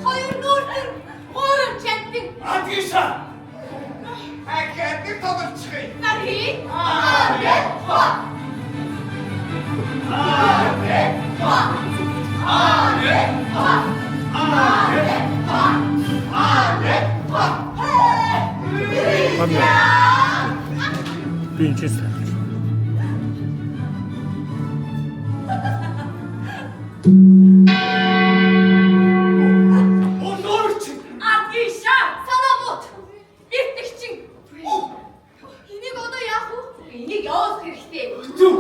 Хоёр нүүртэн, гурав чантин. Адгиша. Ахиад нэг тодорчих. Нархи. Би энэ ч сайн. Өнөөрч. Адгиша, санаамут. Иртэгчин. Энийг одоо яах вэ? Энийг явуулах хэрэгтэй. Зүг.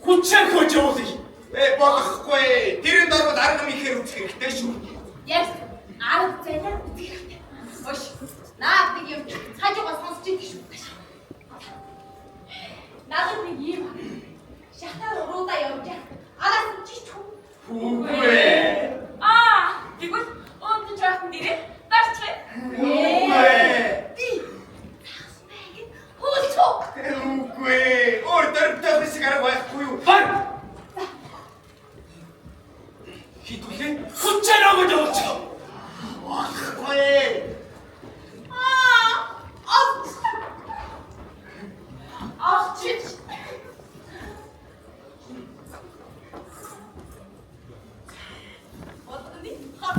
Хүчээр хөөж явуулъя. Э болохгүй. Тэрийн дорвол арга мэхээр үзэх хэрэгтэй шүү. Яс, арга зайлаа үзэх хэрэгтэй. Ош, наад нэг юм цаажуугаа сонсч идэх шүү. Надад нэг юм шатаар уруудаа явж араас нь чич хүү. Үгүй. Аа, тэгвэл өндөр жаахан дээрээ дарчих. Үгүй. Би загас маяг хөлцөө. Үгүй. Өөр дөрвтэй хэсэг арга байхгүй юу? Бар. Хитүүлээ. Хүчээр өгöd явуулчих. Болохгүй. Аа, авч. Авчиж. Одны хар.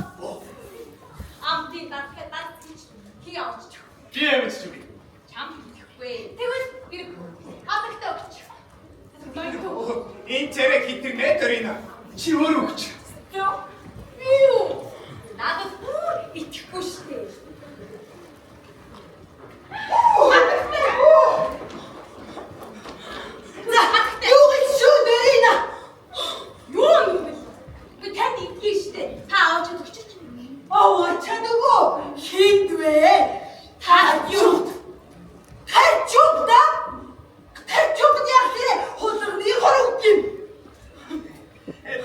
Амтын дарахад дарчих. Хий авчиж. Би амжиж үгүй. Чам хийхгүй. Тэгвэл би хатагтай өгч. Энэ царай хитэрнэ Торино. Чи өөр өгч. Би юу? Надад бүр итгэхгүй шүү дээ. Хатагтай. За хатагтай. Юу гэж шүү Нэрина? Юу юм бэ? Би танд итгэе шүү дээ. Та авч өгч чи. Аваа чадаагүй хинд вэ? Та юу? Тарчуг да? Тарчуг яах вэ? Хулганы хорог юм.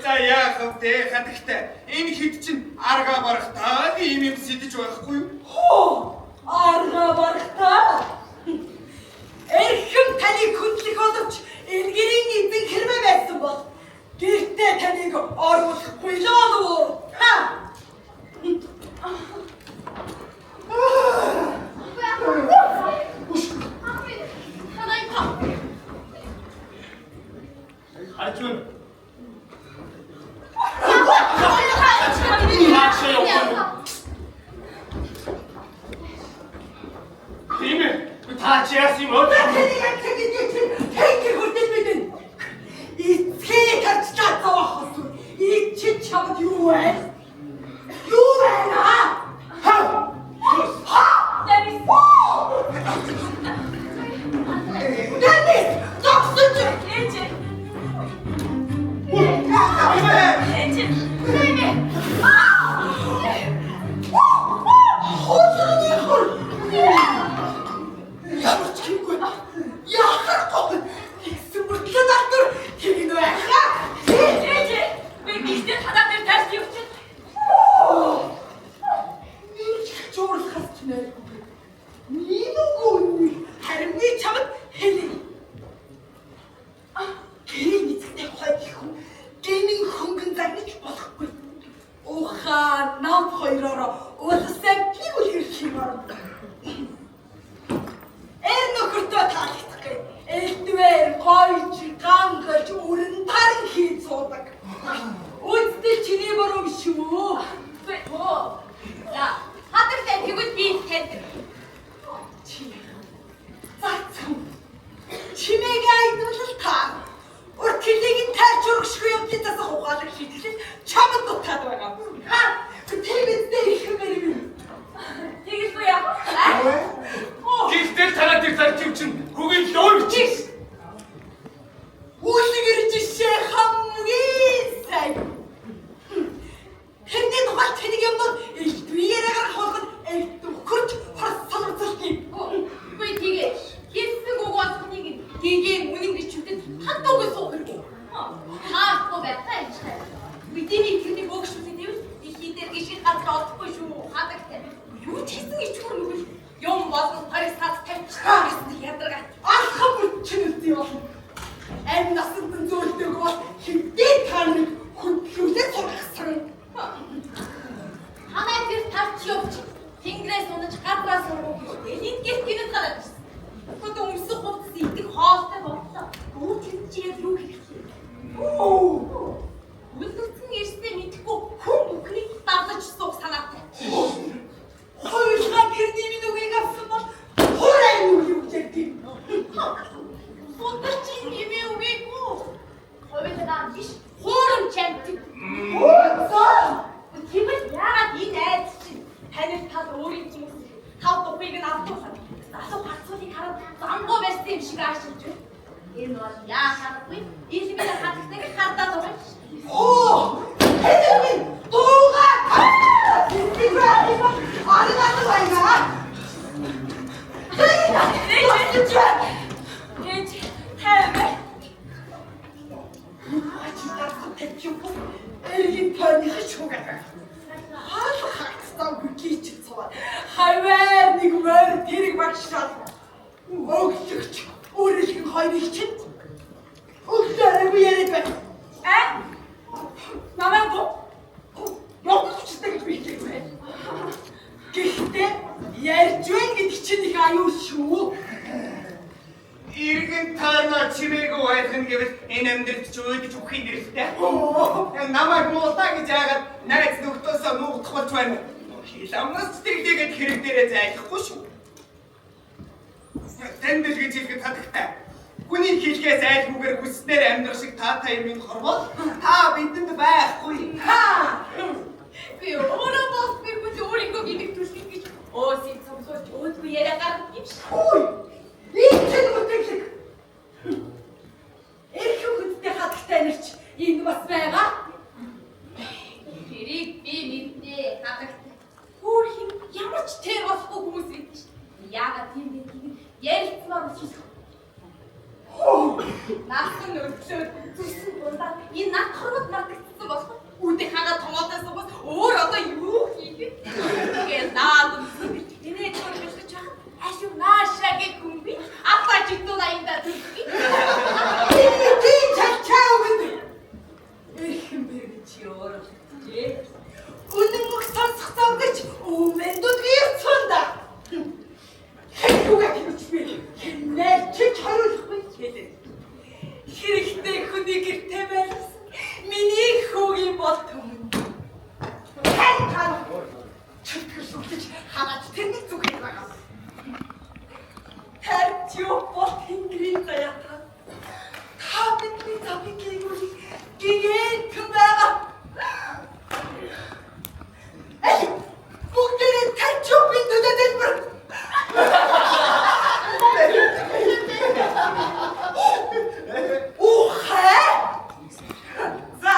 За яах вэ хатагтай? Энэ хэд чинь арга барахтаа ийм юм сэтэж байхгүй юу? Хоо, арга барахтаа. Эрхэм таныг хүндлэх боловч энэ гэрийн эзэн хэрвээ байсан бол гэртээ таныг оруулахгүй л болов. Ха! Хажуу. Наашаа явах. Тийм ээ. Та чи яасан юм бэ? Тэнийг амтдаг чинь тэнгэр хүртэл мэднэ. Эцгээ тарчлаа зовох хосуу. Ий чи чамд юу вэ? Юу байна? Ха. Тэрис. Дэнис зогсож Ээж. Үгүй. Ээж. хуулганы хор. Ямар ч хийхгүй. Яхахгүй. Тэгсэн мөртлөө доктор тэгнэ байхаа. Ээж. Би гихтээ танаа дээр тарч явчих. Нэрч чуурлахаас ч нэргүй. Нинүгүү үнийг харин би чамд хэлье. Гэрийн эзэгтэй хойд их хүн гинэн хөнгөн загнаж болохгүй. Ухаа нам хоёроор улсаа гүйл хэрэг юм. таалагдахгүй. Элдвээр гойж, гангалж, өрн таран хийж суудаг. Үздэл чиний буруу шүү. Оо. За, хадагтай тэгвэл би танд. Чи. Зацсан. Чимээг айдвал та. Урт хөлийг нь тайрч өргөшгүй явдлын засах ухаалаг шийтгэл чамд дутаад байгаа. Ха! Тийм үстэй их юм юм. Тэгэлгүй яах вэ? Гэхдээ танаа тэр зарчим чинь хүүгийн лөөр чи. Үлгэр жишээ хамгийн сайн. Тэрний тухай тэнэг юмнууд элдвийн яриагаар хуулгад элдв хөрч хорс солилцолтыг. Үгүй тэгээ. Хэлсэн үг болгоныг гэгээ үнэн гэж шүтэн хад үгүй суух хэрэггүй. Таахгүй байхаа юм шиг. Бидний тэрний бөөгшүүлсэн гэвэл дэлхий дээр гişиг газар олдохгүй шүү. Хадагтай. Юу ч хийсэн ичхүр нүгэл юм болгон парис цаас тавьчихсан гэсэн ядаргаа. Алхам бүчин үстэй болно. Амь насанд нь зөөлдөг бол хэдий та нарыг хөндлүүлээ сургасан. Танай тэр тарч явж тэнгэрээс унаж газраас ургуу гэж энэ гэрт гинэт гараад ирсэн. Одоо өмсөх хувцас идэх хоолтой боллоо. Гүү тэр чи яг юу хийх вэ? Үлдсэн ирснээ мэдэхгүй хүн бүхнийг дарлаж суух санаатай. Хоёулаа тэрний минь үгийг авсан бол хурай юу юу гэдэг. Сударч энэ хэмээ үгээгүй. Хоёулаа биш хуурамч амт. Өө. Тэгвэл яагаад энэ айц чинь танил тал өөрийн хүмүүс тав тухыг нь авдуулах. Залуу харцуулыг хараад зангуу байсан юм шиг аашилж байна. Энэ бол яахааргүй илмээр хадагтайг хардаад байгаа юм шиг. Оо! Тэр минь дуугаа. Би байна. Арга байна. Ээж тайван. Чи тасах тавьчих. Эргийн тойрных шугаг. Хаал хагцсан гिच цуваа. Хаваар нэг морь тэрэг багшаад. Өглөгч өөрөлгөн хоёрыг чинь өглөөрөө яриад байна. Аа? Намайг уу? Явах гэж би хэлээ байна. Гэхдээ ярьж байна гэдэг чинь их аюул шүү. Иргэн таарна чимээгүй байх нь гэвэл энэ амьдралд ч өөдөж өгөх юм нэртэй. Намайг муулаа гэж яагаад найз нөхдөөсөө нуугдах болж байна. Хил амнаас ч тэглээгээд хэрэг дээрээ зайлахгүй шүү. Танд л гэж хэлэхэд хадагтай. Хүний хэлхээс айлгүйгээр хүснээр амьдрах шиг та та юм хорвол та бидэнд байхгүй. Ха! Би өөрөө болсгүй хүн өөрийгөө гинэх түлхэх гэж өөсийг цомсуулж өөдгүй яриа гаргах юм шиг. Хүй! Энэ чинь үтэглэг. Эрхэм хүндтэй хадагтай нэрч энд бас байгаа. Тэрийг би мэднэ хадагтай. Өөр хин ямар ч тэр болохгүй хүмүүс байдаг ш. Яагаад тийм байдгийг ярилцмаар учраас. Насан өглөө зүсэн дундаа энэ над хорвоод мартагдсан болох үүдээ хагаа томоотойс бас өөр одоо юу хийх вэ? Тэгээ наад энэ чөр бэлгэж байгаа. Ашиг наашаа гэх хүн би апа житуу наянда зүггүй. Тийм чалчаа өгöd. Эрхэм бэргэн чи өөрөлдөжээ. Үнэн үг сонсох зам гэж өмнөд гэрцэн да. Хэлүүгээ хэлчихвэ. Хинээр чи хариулахгүй хэлээ. Хэрэгтэй хүний гэртээ байлгасан. Миний хүүгийн бол түмэн. Хэн тань чөлтгөр сүлдэж хараач тэрний зүгээс байгаа. Тарч юу бол тэнгэрийн заяата. Та бидний замыг гийгүүл гигээтэн байгаа. Эй, бүгдээрээ тарч юу би төлөө дэлбэр. Ухаа. За,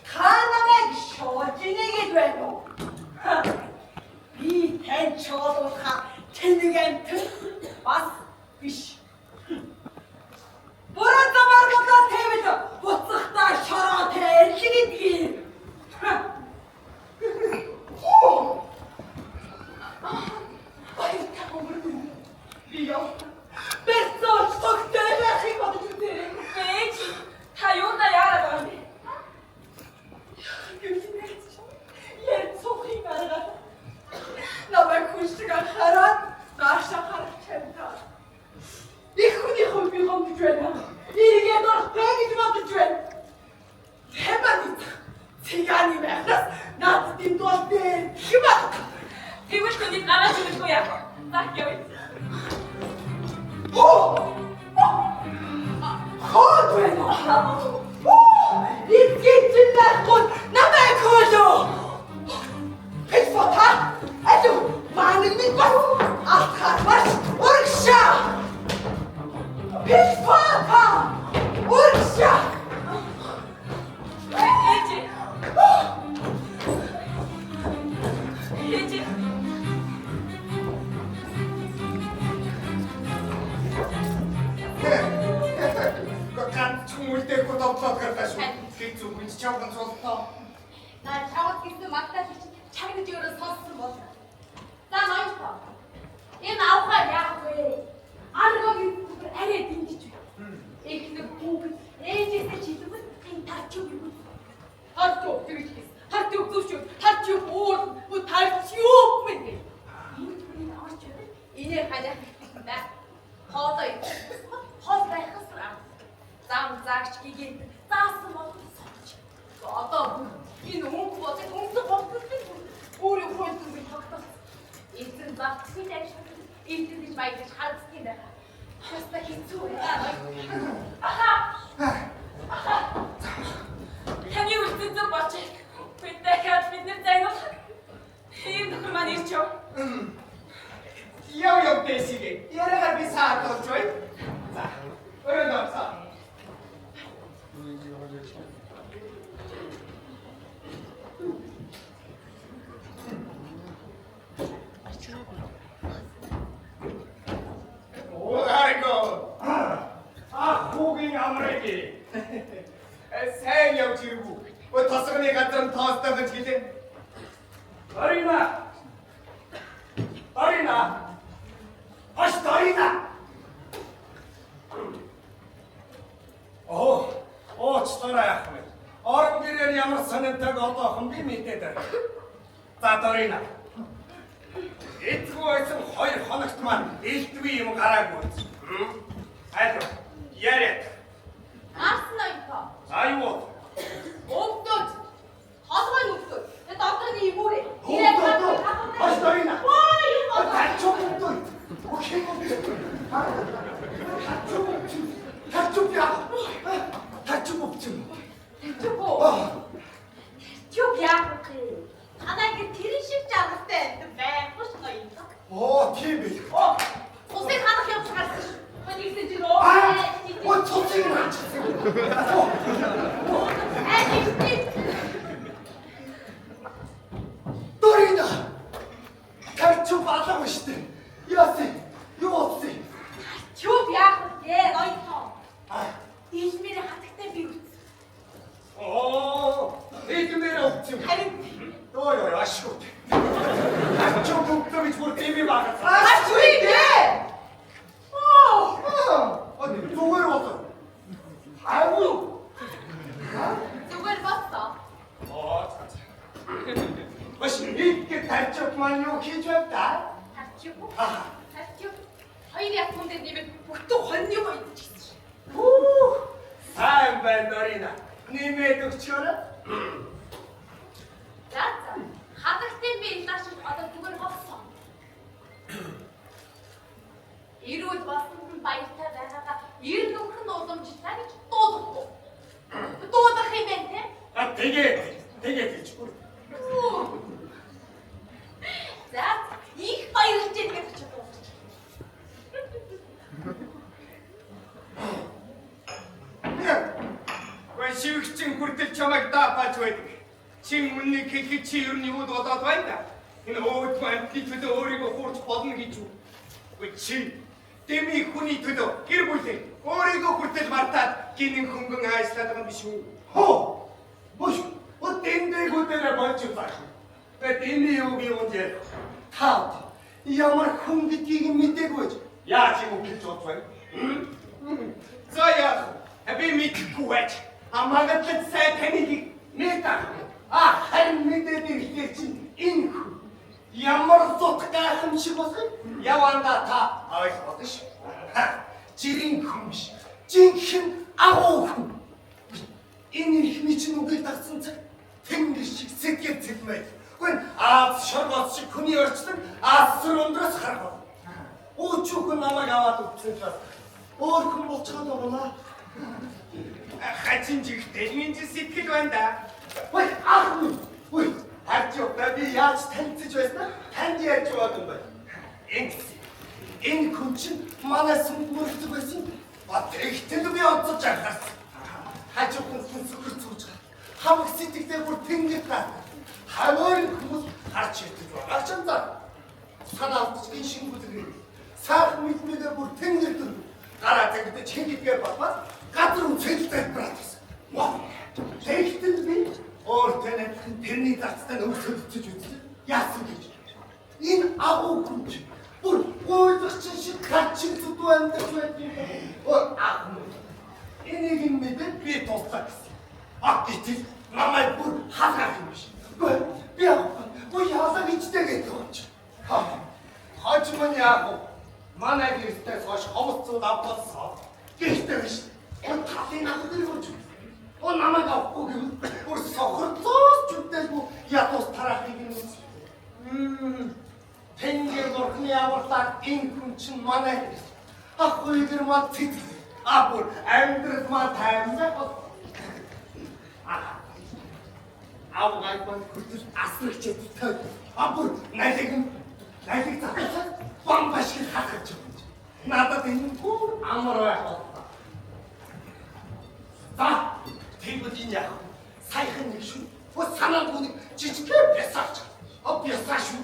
та намайг шоолж инээгээд байна уу? Би тань шоолуулахаа тэнэг амтан бас биш. Буруу замаар болоо тэвэл буцахтаа шороо тэрлэг гэдгийг. Баяртай өнгөрнө. Би яв. Бэрцооч тогтой байхыг бодож үзээрэй. Ээж та юунаа яарад байгаа юм бэ? Ярьцохын арга. Намайг хүн шиг анхаарат наашаа харах чамтай. Тэгвэл түүнийг гаргаж ирэлгүй яах вэ? За явъя. Хоод байна. Эцгийн чинь байхгүй намайг хөөлөө. Пэлфота алуу манай нэг бас алтгаар маш урагшаа. Пэлфота урагшаа. Ээж. Ээж. Ганц үлдээхгүй довтлоод гарлаа шүү. Хэд зүгэн ч чавган цултаа. Наа чавд гэсэн магтаал чи чагнаж өөрөө сонссон бол. За ноён. Энэ авахаар яах вэ? Аргогийн зүгээр арай дэмжиж байна. Эхнэр хүүхэд ээжээсээ чилүүл энэ тарч юу юм? Тарч юу тэгж хийс. Тарч юу зүвч юу? Тарч юу өөр тарч юу мэн. Энэ түүнийг орч ирэл энээр халиах хэрэгтэй байх. Хоолой. Хоол байхаас зам заагч гигээн заасан болгон сууч. Одоо энэ өнгө болон өнгө болтол өөрийн хууль дүрмийг тогтоос. Эзэн зарцны дайшгүй эзэн гэж маягдаж харагдсан юм байна. Баста хэцүү байна. Аха. Аха. Таны үлдсэн зүг болж бид дахиад бид нар зайнуулах. Ийм нөхөр маань ирж яв. Яв яв дэсигээ. Яриагаар би саад болж байна. За. Өрөөнд орсоо. Оо, А хүүгийн амрыг. Сайн явж ирв үү? Өө тосгоны газар нь тоостой гэж хэлээ. Дарина. Дарина. Аш Дарина. Оо, уучлаарай ах минь. Орон гэрээр ямар сонинтойг одоохон би мэдээд байна. За Дарина. Эцгүй байсан 2 хоногт маань элдвээ юм гараагүй. Аль яриад. Гарсан ноён. За юу? Өвдөд. Толгой нь өвдөд. Тэгээд доторны имүүрээ. Өвдөд. Аш Дарина. Оо юу болов? Тачуу өвдөд. Окей. Тачуу өвдөд. Тачуу яа. Тачуу өвдөд. Тачуу. Тачуу яах вэ? Танай гэр тэрэн шиг жаргалтай амьд байхгүй ш ноён. Оо, тийм бил. Оо, цусыг ханах явдал гарсан ш. Тэгсэн чинь Аа, оо цуцыг нь хаачихсан. Дорина. Тачуу балаагүй шүү дээ. Яасан? Юу болсон? Тачуу яах вэ? Ноён. Илмээр хатагтай би үз. Оо, илмээр өвчин. Харин Ой ой ашгүй. Тачуу бүгдөө гэж бүр тийм юм аа. Ашгүй дээ. Оо, зүгээр болоо. Хаагүй. Зүгээр болсон. Оо, за. Баш нэг тачуу маань юу хийж байв та? Тачуу. Аа. Тачуу. Хоёр ятгун дээр нэмээд бүтэн хоньны гоё идчихсэн ш. Хүү. Сайн байна Дорина. Нэмээд өгчөөрэй. За за. Хадагтай би илаашид одоо зүгээр болсон. Эрүүл болсонд нь баяртай байгаагаа эр нөхөр нь уламжлаа гэж дуудахгүй. Дуудах юм байна те? А тэгээд тэгээд хэлчихгүй. За их баярлж байна гэж чи дуудаж. Гой шивгчин хүртэл чамайг даапаач байдаг. Чин үннийг хэлэхэд чи ер нь юуд болоод байна да? Энэ өөд амьтны төлөө өөрийгөө хуурч болно гэж үү? Үгүй чи дэмий хүний төлөө гэр бүлээ өөрийгөө хүртэл мартаад гинэн хөнгөн айслаад байгаа юм биш үү? Хоо. Бош. О дэндэгүү дээр болж байгаа. Бэ дэмий юу юм ярих. Та ямар хүн гэдгийг мдээгүй. Яаж юм гэж бодож байна? За яах вэ? Би мэдэхгүй байж. А магадлал сайн таныг Мэдээ. А харин мэдээд ирэхлээр чинь энэ хүн ямар зут гайхамшиг болсон? Явандаа та ойлгоод ш. Жирийн хүн биш. Жинхэнэ агуу хүн. Энэ эрхний чинь үгийг дагсан цаг тэнгэр шиг сэтгэл цэлмээ. Үгүй Аз шоргоц шиг хүний орчлон асар өндрөөс харах бол. Үүчүүхэн намайг аваад өгсөн ч бас өөр хүн болчиход байгаа. Хачин жигтэй энэ чи сэтгэл байна да. Ой, ах минь. Ой, харж яваа би яаж танилцж байсан? Танд ярьж яваад юм байна. Энэ хүн чинь манай сүмд мөрөгдөг байсан. Тэгтэл би онцож анхаарсан. Хажуухан хүн сөхөр зүүж байгаа. Хамаг сэтгэлээ бүр тэнгэр таа. Хаваар хүмүүс харж ирдэг байгаа ч юм за. Санаа алдаж энэ шингүүлэг. Сайхан мэдмэгээ бүр тэнгэр төр. Гараа зэгдэж чин гэдгээр болмаас газар үцэл залбираад байсан. Тэгтэл би өөртөө адилхан тэрний зарцтай өвсөлдөж үзсэн. Яасан гэж. Энэ агуу хүн чинь бүр гуйлагч шиг гачин зүдүү амьдарч байдаг. Өө ах минь. Энийг нь мэдээд би туслаа гэсэн. А гэтэл намайг бүр халгаах юм биш. Би явахгүй. Яалаа гэжтэй гэдэг юм чи. Хож мань яах вэ? Манай гэртээс хойш ховс зүүд авбалсан. Гэхдээ биш. Талын агуу юм чи. Оо намайг авахгүй гэвэл бүр сохорцоос чүтэлгүй ядуус тараахыг юм. Тэнгэр бурхны авралаар энэ хүн чинь манай ах үеэр маа цэцэг. А бүр амьдрал маа таймсаа бол. Авгай мань хүртэл асрах чадтай. А бүр налиг налиг захиалаа бам башиг хахаж юм. Надад энэ бүр амар байх боллоо. За тэгвэл энэ яах вэ? Саяхан нэг шүү. Бо санаагүй нэг жижигхэн бясаарч. А бясаа шүү.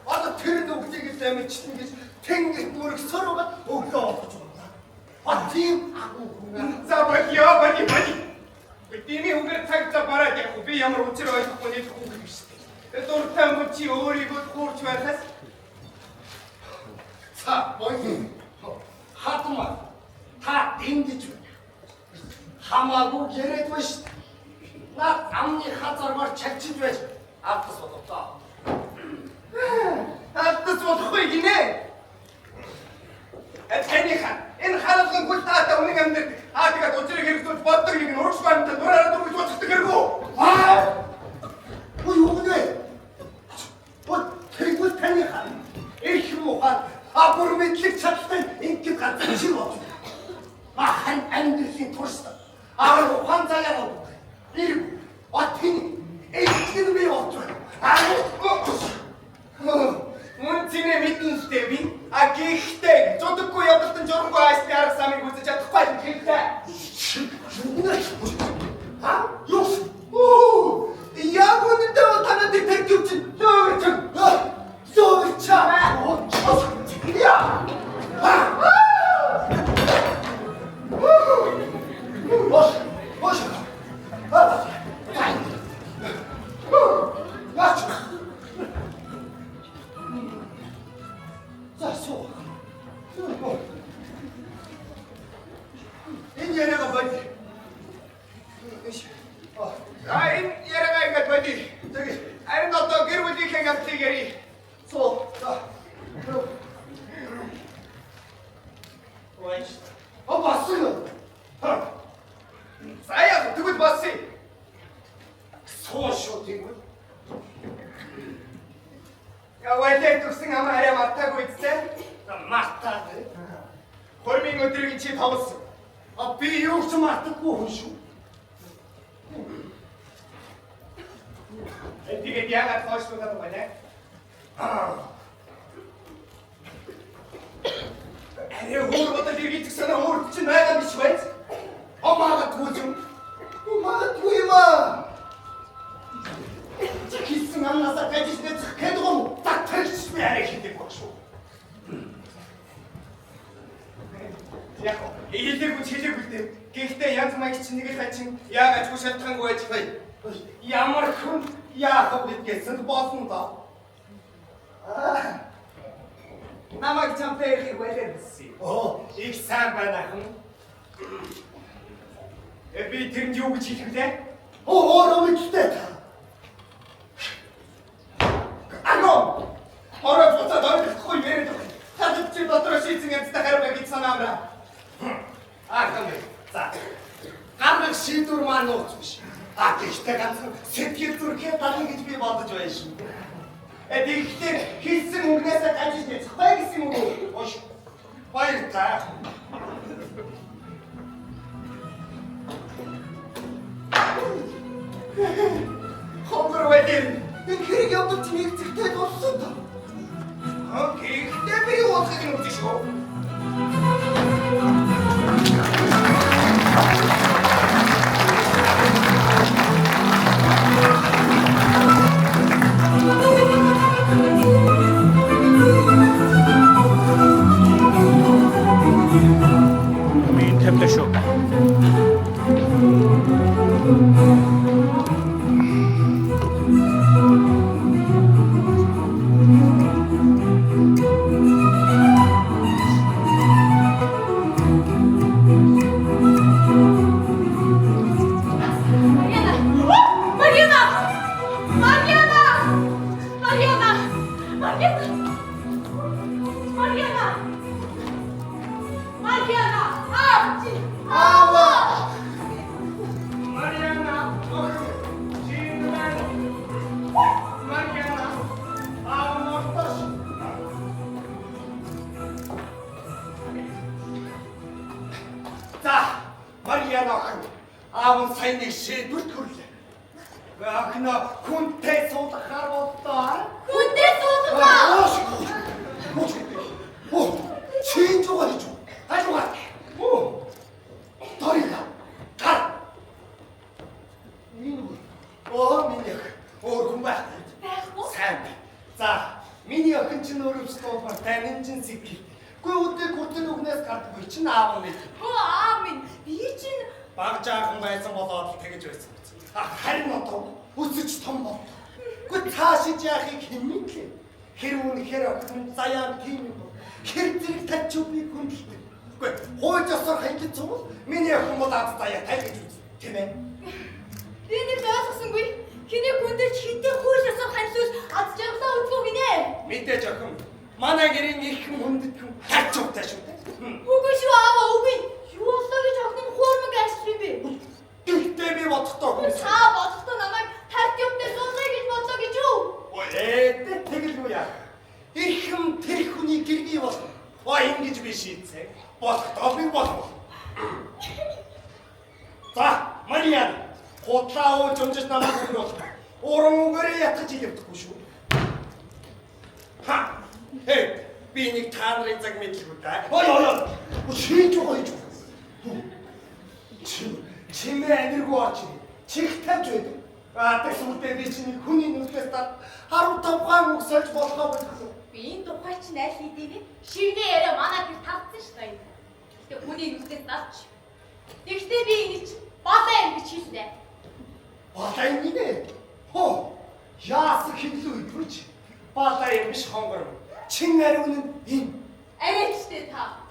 Одоо тэр нүглийг л амжчихна гэж тэнгэрт мөргсөр байгаа өглөө олгож байна. А тийм агуу хүн. За болио боли боли. Бидний хүгээр цаг зав бараад явах. Би ямар учир ойлгохгүй нэг хүн биш. Дуртай мөн чи өөрийгөө хуурч байхаас. За боли. Хатма. Та дэмжиж байна. Хамаагүй яриад байна шүү. Наад амны хазаргаар чагчиж байж алдас болов. Алдас болохгүй гинэ. Таны хан энэ хаалган гүл таатай үнэн амьдардаг. Аа тэгээд учрыг хэрэгжүүлж боддог нэг нь урагш баамтай дураараа дургуйж боддог хэрэгүү. Аа! Үй юу гэнэ? Бод тэгвэл таны хан их мухад а бүр мэдлэг чадaltaй ингээд газар чи болж. А хан амьдралын туршлага. Аа ухаан заяа болдог. Ирг отын эцэг би болж байна. Аа Мөн цэнэ мэднэ л дээ би. А гэхдээ зодоггүй явдалтан журамгүй айсны арга самыг үзэж чадахгүй юм хэлээ. А юу? Оо яг үнэндээ бол танад тэр төв чинь лөөрч. Лөөрч. Я. Бош. Бош. Яач. За суу. Энэ яриага боди. За энэ яриага ингэж боди. Тэгээ. Харин одоо гэр бүлийнхээ гамцыг яри. Суу. За. Ой. О болсон. За яа тэгвэл болсон. Суу шүү тэгвэл. Яваалаа төгсөн ам арай мартаагүй үстэй. Мартаа. Хормын өдрийг чи тоглосон. А би юу ч мартахгүй хүн шүү. Тэгээд яагаад хойшлуулад байгаа нэ? Арай өөр бодол эргэж санаа өөр чинь байгаа биш байж. О магадгүй юм. Магадгүй юм аа. Чи хийсэн амнасаа гажиж нэцэх гэдэг юм. За тэрч би арай хийдэг баг шүү. Яг хэлээгүй хэлээгүй дээ. Гэхдээ янз маяг чинь нэг л хачин яагаад ч шалтгаангүй байж бай. Ямар хүн яах вэ гэдгээсэн болсон доо. Аа. Намайг чамтай ярих байлаа. Оо, их сайн байна хан. Би тэрэнд юу гэж хэлэх вэ? Оо, өөрөө мэдтэй та. Агоо. Орой буцаад ойлгохгүй яриад байгаа. Та чи дотор шийдсэн юмтай хараа гэж санаамраа. Аахан бэ. За. Гаргах шийдвэр маань нууц биш. А гэхдээ ганцхан сэтгэл зүрхээ дарна гэж би бодож байна шүү. Тэгэхээр хэлсэн үгнээсээ гажиж няцахгүй гэсэн үг үү? Ош. Баярлалаа. Хонгор валер. Энэ хэрэг явдал чинь нэг зэгтэй болсон та. Гэхдээ би уулзах юм үзэн шүү. Миний тавьлаа шүү. Марьяна! Марьяна! Марьяна! Марьяна! Марьяна! Марьяна! Марьяна! Аавч! Аава! Марьяна, охин, чи байна. Марьяна, аав мортош. За, Марьяна охин. Аав нь сайн нэг шийдвэрт хүрлээ. Охиноо хүнтэй суулгахаар боллоо. Хүнтэй суулгаа! Оо, чинь жугаа хийж. Хажуугаар. Оо. Дорина. Гар. Энэ оо миний охин. Өөр хүн байхгүй. Байхгүй. Сайн байна. За, миний охин чинь өөрөвчтөө бол танин чинь сэтгэл. Гүй өдөө гүртэн үгнээс гардаггүй чинь аав нь. Хөө аав минь би чинь Баг жаахан байсан болоод л тэгэж байсан биз. Харин одоо өсөж том боллоо. Гүй цаашид яахыг хэн мэдлээ. Тэр үнэхээр охин заяа тийм юм бол. Хэр зэрэг тач би хүндэлдэг. Үгүй хууль ёсоор хянаж цугвал миний охин бол аз заяа тай гэж үз. Тийм ээ. Би нэг ойлгосонгүй. Хэнийг хүндэлж хинтээ хууль ёсоор ханилвал аз жаргалаа үзгүй гинэ. Мэдээж охин манай гэрийн их хүн хүндэтгэн тач увтай шүү дээ. Үгүй шүү аава үгүй. Юу боллоо гэж охин нь хуурмаг ажиллах юм бэ? Гэхдээ би бодохдоо охин Та бодохдоо намайг тарт юмтай суулгая гэж бодлоо гэж юу? Ой, тэгэлгүй яа. Эрхэм тэр хүний гэргий бол. Ой, ингэж би шийдсэн. Болохдоо би болох. За, Мариан, худлаа ууж унжиж намайг өгнө. Уран үгээрээ ятгах илэвдэхгүй шүү. Ха. Хэ, би нэг та нарын цаг мэдлгүй дээ. Ой, ой, ой. Шийдэж байгаа юм. Чи чимээ аниргүй орж ирээ. Чих тавьж байдаг. Аа, тэг сүлдээ би чиний хүний нүдээс дад 15 ган үг сольж болохоо болов. Би энэ тухай чинь аль хэдийн вэ? Шивнээ яриа манай тэр тавцсан шүү дээ. Гэхдээ хүний нүдээс давч. Тэгвэл би энэ чинь балаа юм гэж хэлнэ. Балаа юм гинэ. Хөө. Яасан хинлүү идэвч. Балаа юм биш хонгор. Чин ариун нь энэ. Арайчтэй та.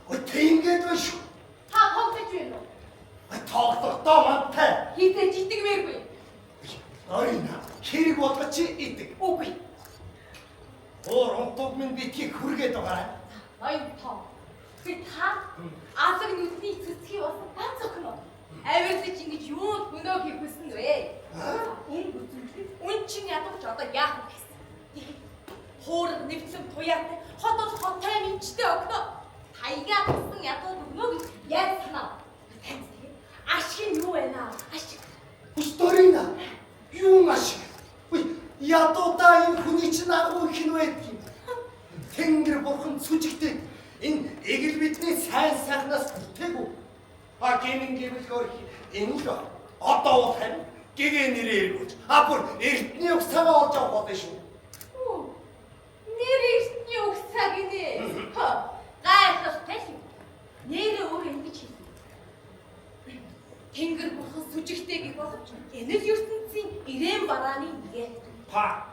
Ой, тиймгээд байна шүү. Та тоглож байна уу? Ой, тоглохдоо мантай. Хизээж итгэмээргүй. Орина, хэрэг болгож чи идэг. Үгүй. Уур унтуг минь битгий хүргээд байгаа. Ноён том. Би та алаг нүдний цэцгий болсон ганц охин уу? Авирлаж ингэж юунд хөнөө хийх хүсэн вэ? Үн үзүүлдэг. Үн чин ядууч одоо яах вэ гэсэн. Хуураг нэвтлэн туяатай хот бол хотой мэдчтэй охиноо. Таягаа тусан ядуу өгнө гэж яаж санаа. Танд тэгээ. Ашиг нь юу вэ наа? Ашиг. Өстөрина. Юу ашиг? Үгүй ядуудаа энэ хүний чинь агуу их нь байдгийг. Тэнгэр бурхан сүжигтэй. Энэ эгэл бидний сайн сайхнаас бүтээгүй. А гинэн гэвэл өөр энэ л одоо бол харин гэгээ нэрээ эргүүлж. А бүр эрдний угсаагаа олж авах болно шүү. Нэр эрдний угсаа гинэ. Гайхалтай л юм. Нэрээ өөр ингэж хэлнэ. Тэнгэр бурхан сүжигтэй гэх боловч энэ л ертөнцийн ирээн барааны нэг. Па.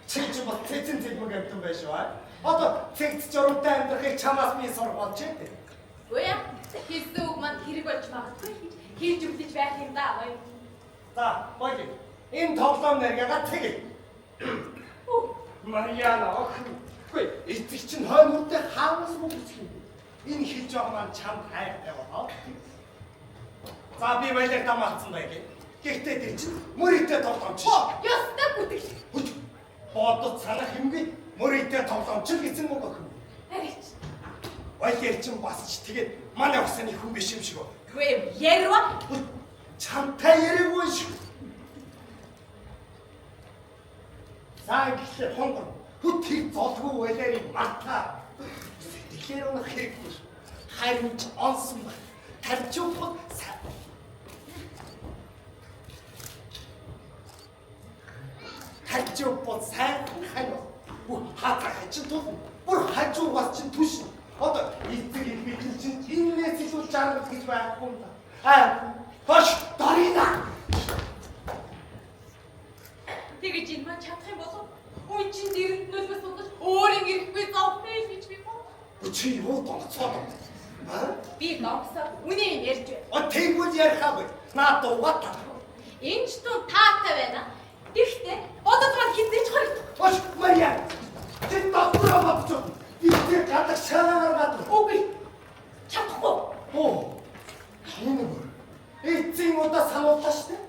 Чи ч бол цэцэн цэгмэг амтан байж шүү. Одоо цэгц журамтай амьдрахыг чамаас би сурах болж байна. Үгүй яа. Хэлсэн үг манд хэрэг болж магадгүй гэж хэлж өгдөж байх юм да. За, боли. Энэ тоглоом нэргээга тэгье. Марьяна охин. Үгүй, эцэг чинь хойно үрдээ хаанаас мөнгө үзэх юм бэ? Энэ хэлж байгаа маань чамд хайртай болоо. За, би баялаг дамаалцсан байг. Гэхдээ тэр чинь мөрийтэй тоглоом чи. Ёстой бүтгэл. Боо Бодод санах юмгүй мөрийтэй тоглоомч л гэсэн үг охин. Арич. Валер чинь бас ч тэгээд манай усны хүн биш юм шиг. Юу юм ярва? Чамтай яриаггүй шүү. За гэхлээр хонгор хүт тэр золгүй Валерийг мартаа. Сэтгэлээр унах хэрэггүй. Харин ч онсон ба. Тарчуул тарчуул бод сайхан хань. Хатаа хачин тул бүр хажуугаас чинь түш. Одоо эцэг их битэн чинь энэс илүү жаргал гэж байхгүй юм да. Аа хош Дарина. Тэгэж энэ маань чадах юм болов? Үн чинь дэрэнд нөлөөс судаж өөрийн ирэхгүй зовхно гэж би бод. Чи юу донцоод байна? Аа? Би донцоод үнэ ярьж байна. О тэгвэл ярихаа бай. Наа дуугаад та. Энэ ч тун таатай байна. Тэгвэл бодод маань хизээж хоригдох. Хош Мария. Чи дотроо бодчих. Би гадаг шалаагаар гадаг. Үгүй. Чадахгүй. Оо. Энэ бүр. Эцсийн удаа санууллаа шүү дээ.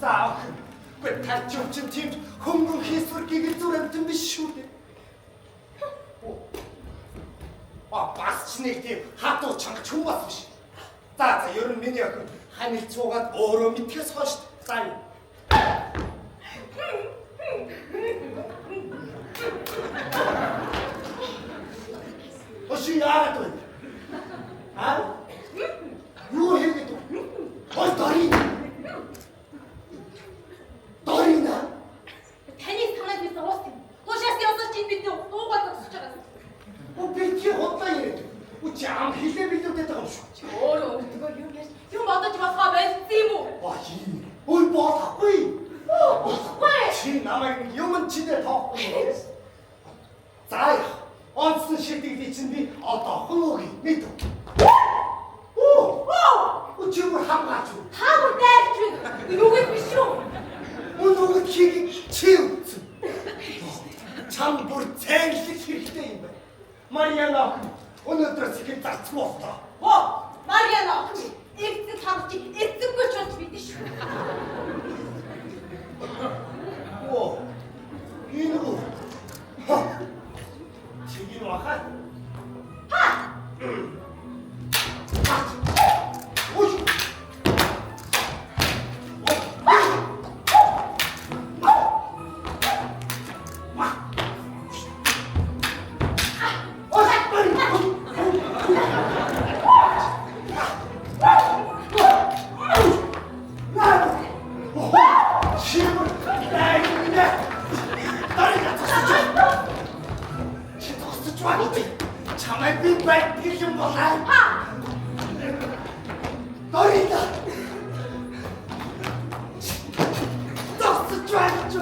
За охин. Гэхдээ тарчив чинь тийм хөнгөн хийсвэр гэгэл зүр амтан биш шүү дээ. А бас ч нэг тийм хатуу чанга чүү бас биш. За за ер нь миний охин ханил цуугаад өөрөө мэдхээс хойш за юу. Оши яагаад вэ? А? Юу хийгээд вэ? Ой Дарина. Дарина. Таны санааг би зуус юм. Туушаас явсаж чинь бидний дуугаад зогсож байгаа. Оо би чи худлаа яриад. Үу чи ам хилээ билүүдэд байгаа юм шүү. Өөрөө өөртөө юм ярьж юм бодож болохоо байсан юм уу? Ой. Ой болохгүй. Болохгүй. Чи намайг нэг юм чинээ тоохгүй. За яах. Онцсон шидэглий чинь би одоохон үгүй мэд. Оо. Оо чи бүр хамгаач. Та бүр дайрч байна. Нүгэл биш үү? Өнөөгд хийг чи үтсэн. Чам бүр цайнлах хэрэгтэй юм байна. Марьяна охин өнөөдрөөс ихэд зарцгүй боллоо. Оо, Марьяна охин эцэг хамт чи эцэггүй ч болж мэднэ шүү. Оо. Энэ гоо. Чигийн ваха. Ха. Ой. Чамайг би байдгал юм болоо. Дорина. Зогсож байна ч.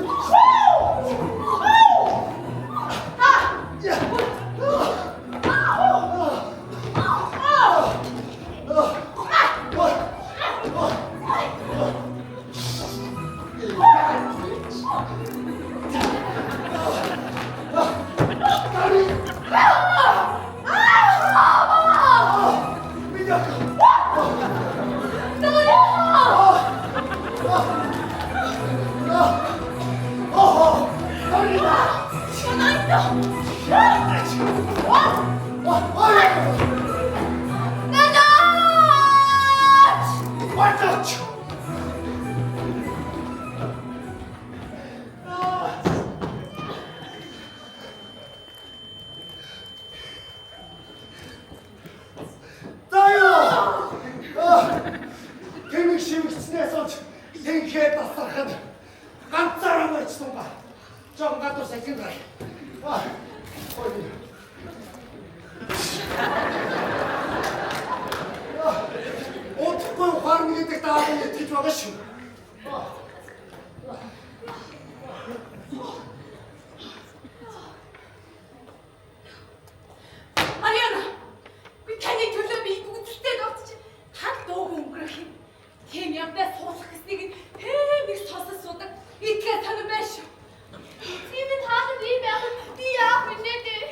Тийм хаалт ийм байх би яах вүлээ дээ?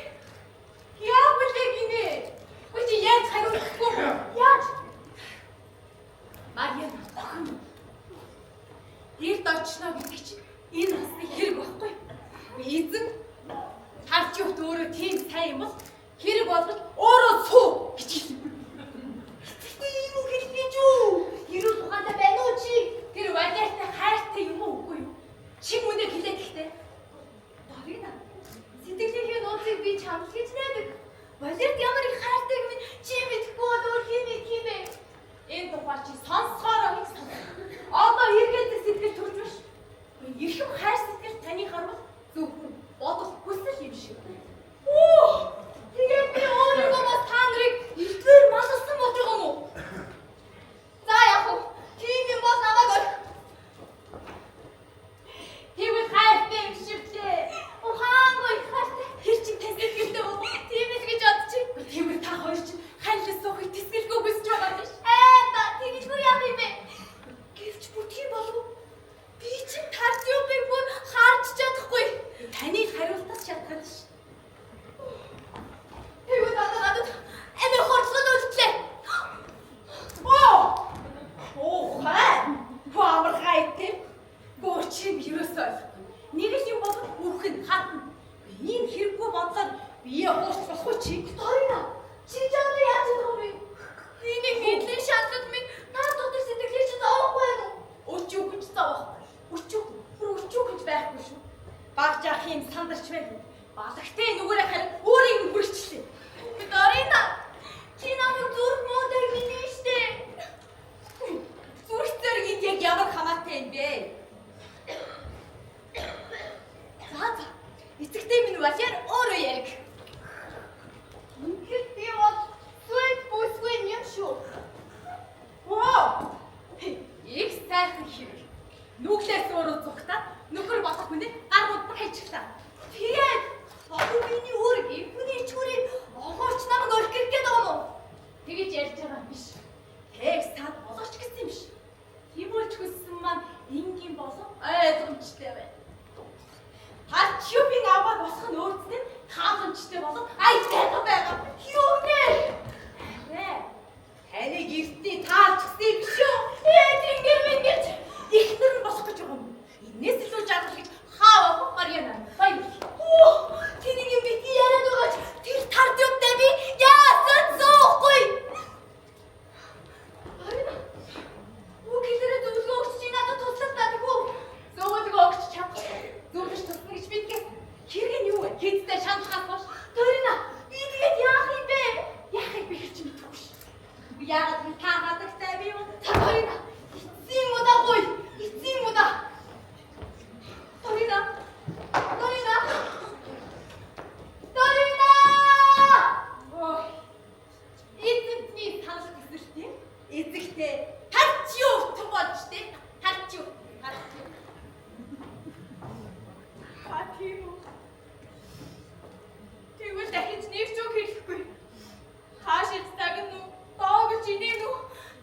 Яах вүлээ гинэ? ямар их хайртайг минь чи мэдэхгүй бол өөр хэн мэдэх юм бэ? Энэ тухай чи сонсохоороо их сонс. Одоо эргэлдэх сэтгэл төрж биш. Эрхэм хайр сэтгэл таны харвал зөвхөн бодох хүсэл юм шиг. Оо! Тэгээд би өөрийгөө бас та нарыг элдвээр маллсан болж байгаа юм уу? За яг уу, тийм юм бол намайг орхи. Тэгвэл хайртай юм шиг лээ. Ухаангүй их хайртай. Тэр чинь тань сэтгэлтэй уу? Тийм л гэж бодчих. Тэгвэл та хоёр чинь ханьлал суухыг тэсгэлгүй хүсэж байгаа биш. Ээ та тэгжгүй яах юм бэ? Гэвч бүтгий болов. Би чинь Тардиупыг бүр харж чадахгүй. Таны хариултаас шалтгаалж ш. Тэгвэл одоо надад амир хордлол үлдлээ. Оо! Ухай! Хөө амар хайтай. Гөө чи ерөөсөө ойлгохгүй. Нэг л юм бол үхэн хатна. Ийм хэрэггүй бодлоор бие хуурч болохгүй чи. Дорина, чи жаахан яаж чадах юм бэ? Миний хэдлийн шаналл минь наад дотор сэтгэлээ чи зовоохгүй байна уу? Өчүүхэн ч зовоохгүй. Өчүүхэн, бүр өчүүхэн ч байхгүй шүү. Баг жаах юм сандарч байна. Балагтай нүгээрээ харин өөрийг нь хүрчлээ. Дорина, чи намайг зүрх муутай минь штэ. Зүрх зэрэг энд яг ямар хамаатай юм бэ? За за. Эцэгтэй минь Валер өөрөө яриг. Үнэхээр би бол сүй бүсгүй юм шүү. Оо! Их сайхан хэрэг. Нүглээс өөрөө зүгтаад нөхөр болох хүнээ гар будмар хайчихлаа. Тэгээд одоо миний үүрэг хүний чүрийг огоорч намайг орхих гээд байгаа юм уу? Тэгэж ярьж байгаа юм биш. Тэг сад болгоч гэсэн юм биш. Тимүүлж хүссэн маань энгийн болон ойлгомжтой байна. Харчюпийн аваад босох нь өөрсдөө нь тааламжтай болон аялалтай байгаа. Юу нэ? Нэ. Таныг эртний таалжсан юм биш үү? Ээ тэнгэр минь гэж Эхнэр нь болох гэж байгаа юм. Энээс илүү жаргал гэж хаав Марьяна. Баярлалаа. Оо, тэрийг юм бити яриад байгаач тэр Тардиуптай би яасан зоохгүй. Арина. Үг хэлээрээ зөвлөгөө өгч чи надад туслах та тэгүү. Зөвлөгөө өгч чадахгүй. Зөвлөж тусна гэж мэдгээ. Хэрэг нь юу вэ? Хэдтэй шаналхаас хойш Дорина, би тэгээд яах юм бэ? Яахыг би хэлж мэдэхгүй ш. Яагаад би та хадагтай би юм? Та Дорина, эцсийн удаа гоё. Эцсийн удаа. Дорина. Дорина. Дорина! Ой, эзэнтний санал хүсэлтээ эзэгтэй Тарчиу тун болж тээ. Тарчиу. Тарчиу. Та тийм үү? Тэгвэл дахиж нэг ч үг хэлэхгүй. Хаашид тагна уу? Доогч инээн үү?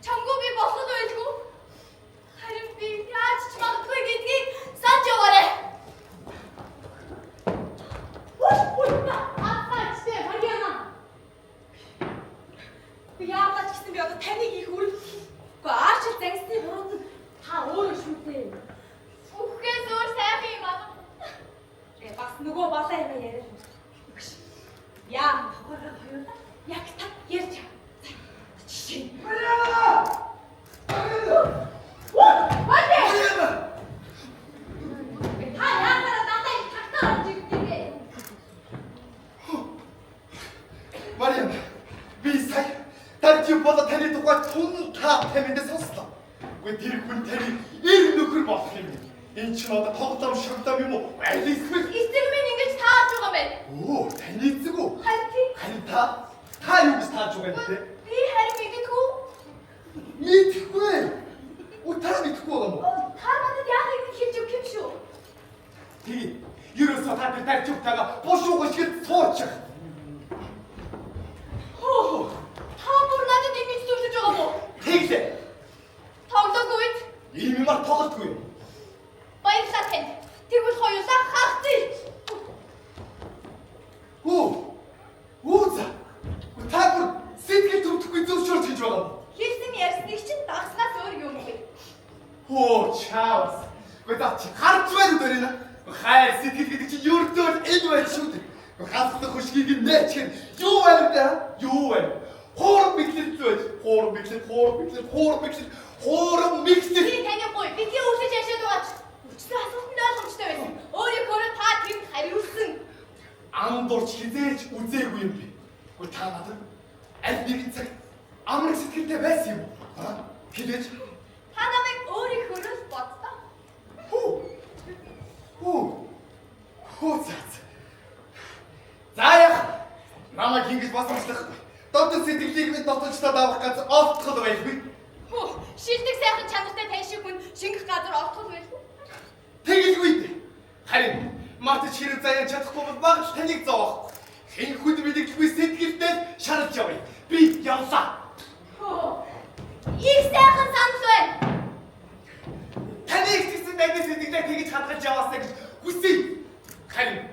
Чамгүй би болох байлгүй. Харин би яаж ч магадгүй гэдгийг санаж яваарай. Атаач тэ Марьяна. Би яагаад ч гэсэн би одоо таныг их өрөвдөх. Гэхдээ аашил зангисны бурууд нь та өөрөө шүү дээ. Үхээс өөр сайхан юм аа. Тэгээ бас нөгөө балаа юм яриад. Яа, тухайгаа хоёулаа яг та ярьж чам. Жишээ. Марьяна! Вале! Марьяна! Та яагаад надад их тагтаа орж ирдэг вэ? Марьяна, би сая Тардиуп болоо таны тухай тун та таминдээ сонслоо. Үгүй тэр хүн таны эр нөхөр болох юм. Энэ чинь одоо тоглоом шоглоом юм уу? Аль эсвэл Эцэг минь ингэж тааж байгаа юм байна. Өө, таны эцэг үү? Харин тийм. Харин та юу гэж тааж байгаа юм бэ? Би харин мэддэггүй. Мэдэхгүй. Үгүй та мэдэхгүй байгаа юм уу? Та надад яахыг нь хэлж өгөх юм шүү. Тэгээ. Ерөөсөө та тэр Тардиуптайгаа бушууг шиг суучих. Хөө. Та бүр надад ингэж зөвлөж байгаа юм уу? Тэглээ. Тоглоогүй үед Ийм юмар тоглолтгүй. баярлалаа танд. Тэгвэл хоёулаа хагцъя. Үу. Үу за. Та бүр сэтгэл төвдөхгүй зөвшөөрч хийж байгаа юм уу? Хэлсэн ярьсныг чинь дагснаас өөр юм үгүй. Хөө чаавс. Гэхдээ за чи харж байна уу Дорина? Хайр сэтгэл гэдэг чинь ердөө л энэ байх шүү дээ. Хасах хөшгийг нь нээчихэн юу байна вэ? Юу байна? Хуурам мэглэл байж. Хуурам мэглэл, хуурам мэглэл, хуурам мэглэл, хуурам мэглэл. Би таны гуй битгий өглөж яшаад байгаач. Өчсөн асуултанд ойлгомжтой байсан. Өөрийнхөө та тэнд хариулсан. Андуурч хизээж үзээгүй юм би. Үгүй та надад аль нэгэн цаг амраг сэтгэлтэй байсан юм уу? Хэлээч. Та намайг өөрийнхөө л боддоо. Хүү. Хүү. Хүү за. За яах. Намайг ингэж босгочлахгүй. Дотор сэтгэлийг минь дотолж та давах газар олдоход байлгүй. Хүү, шилдэг сайхан чанартай тань шиг хүн шингэх газар олдоход байлгүй. Тэгэлгүй дээ. Харин мартаж хэрэг заяа чадахгүй бол баг л таныг зовоох. Хэн хүнд мэдэгдэхгүй сэтгэлдээ шаралж явъя. Би явлаа. Хүү. Их сайхан санал байна. Таны ихсэн дайны сэтгэлээ тэгж хадгалж яваасаа гэж хүсье. Харин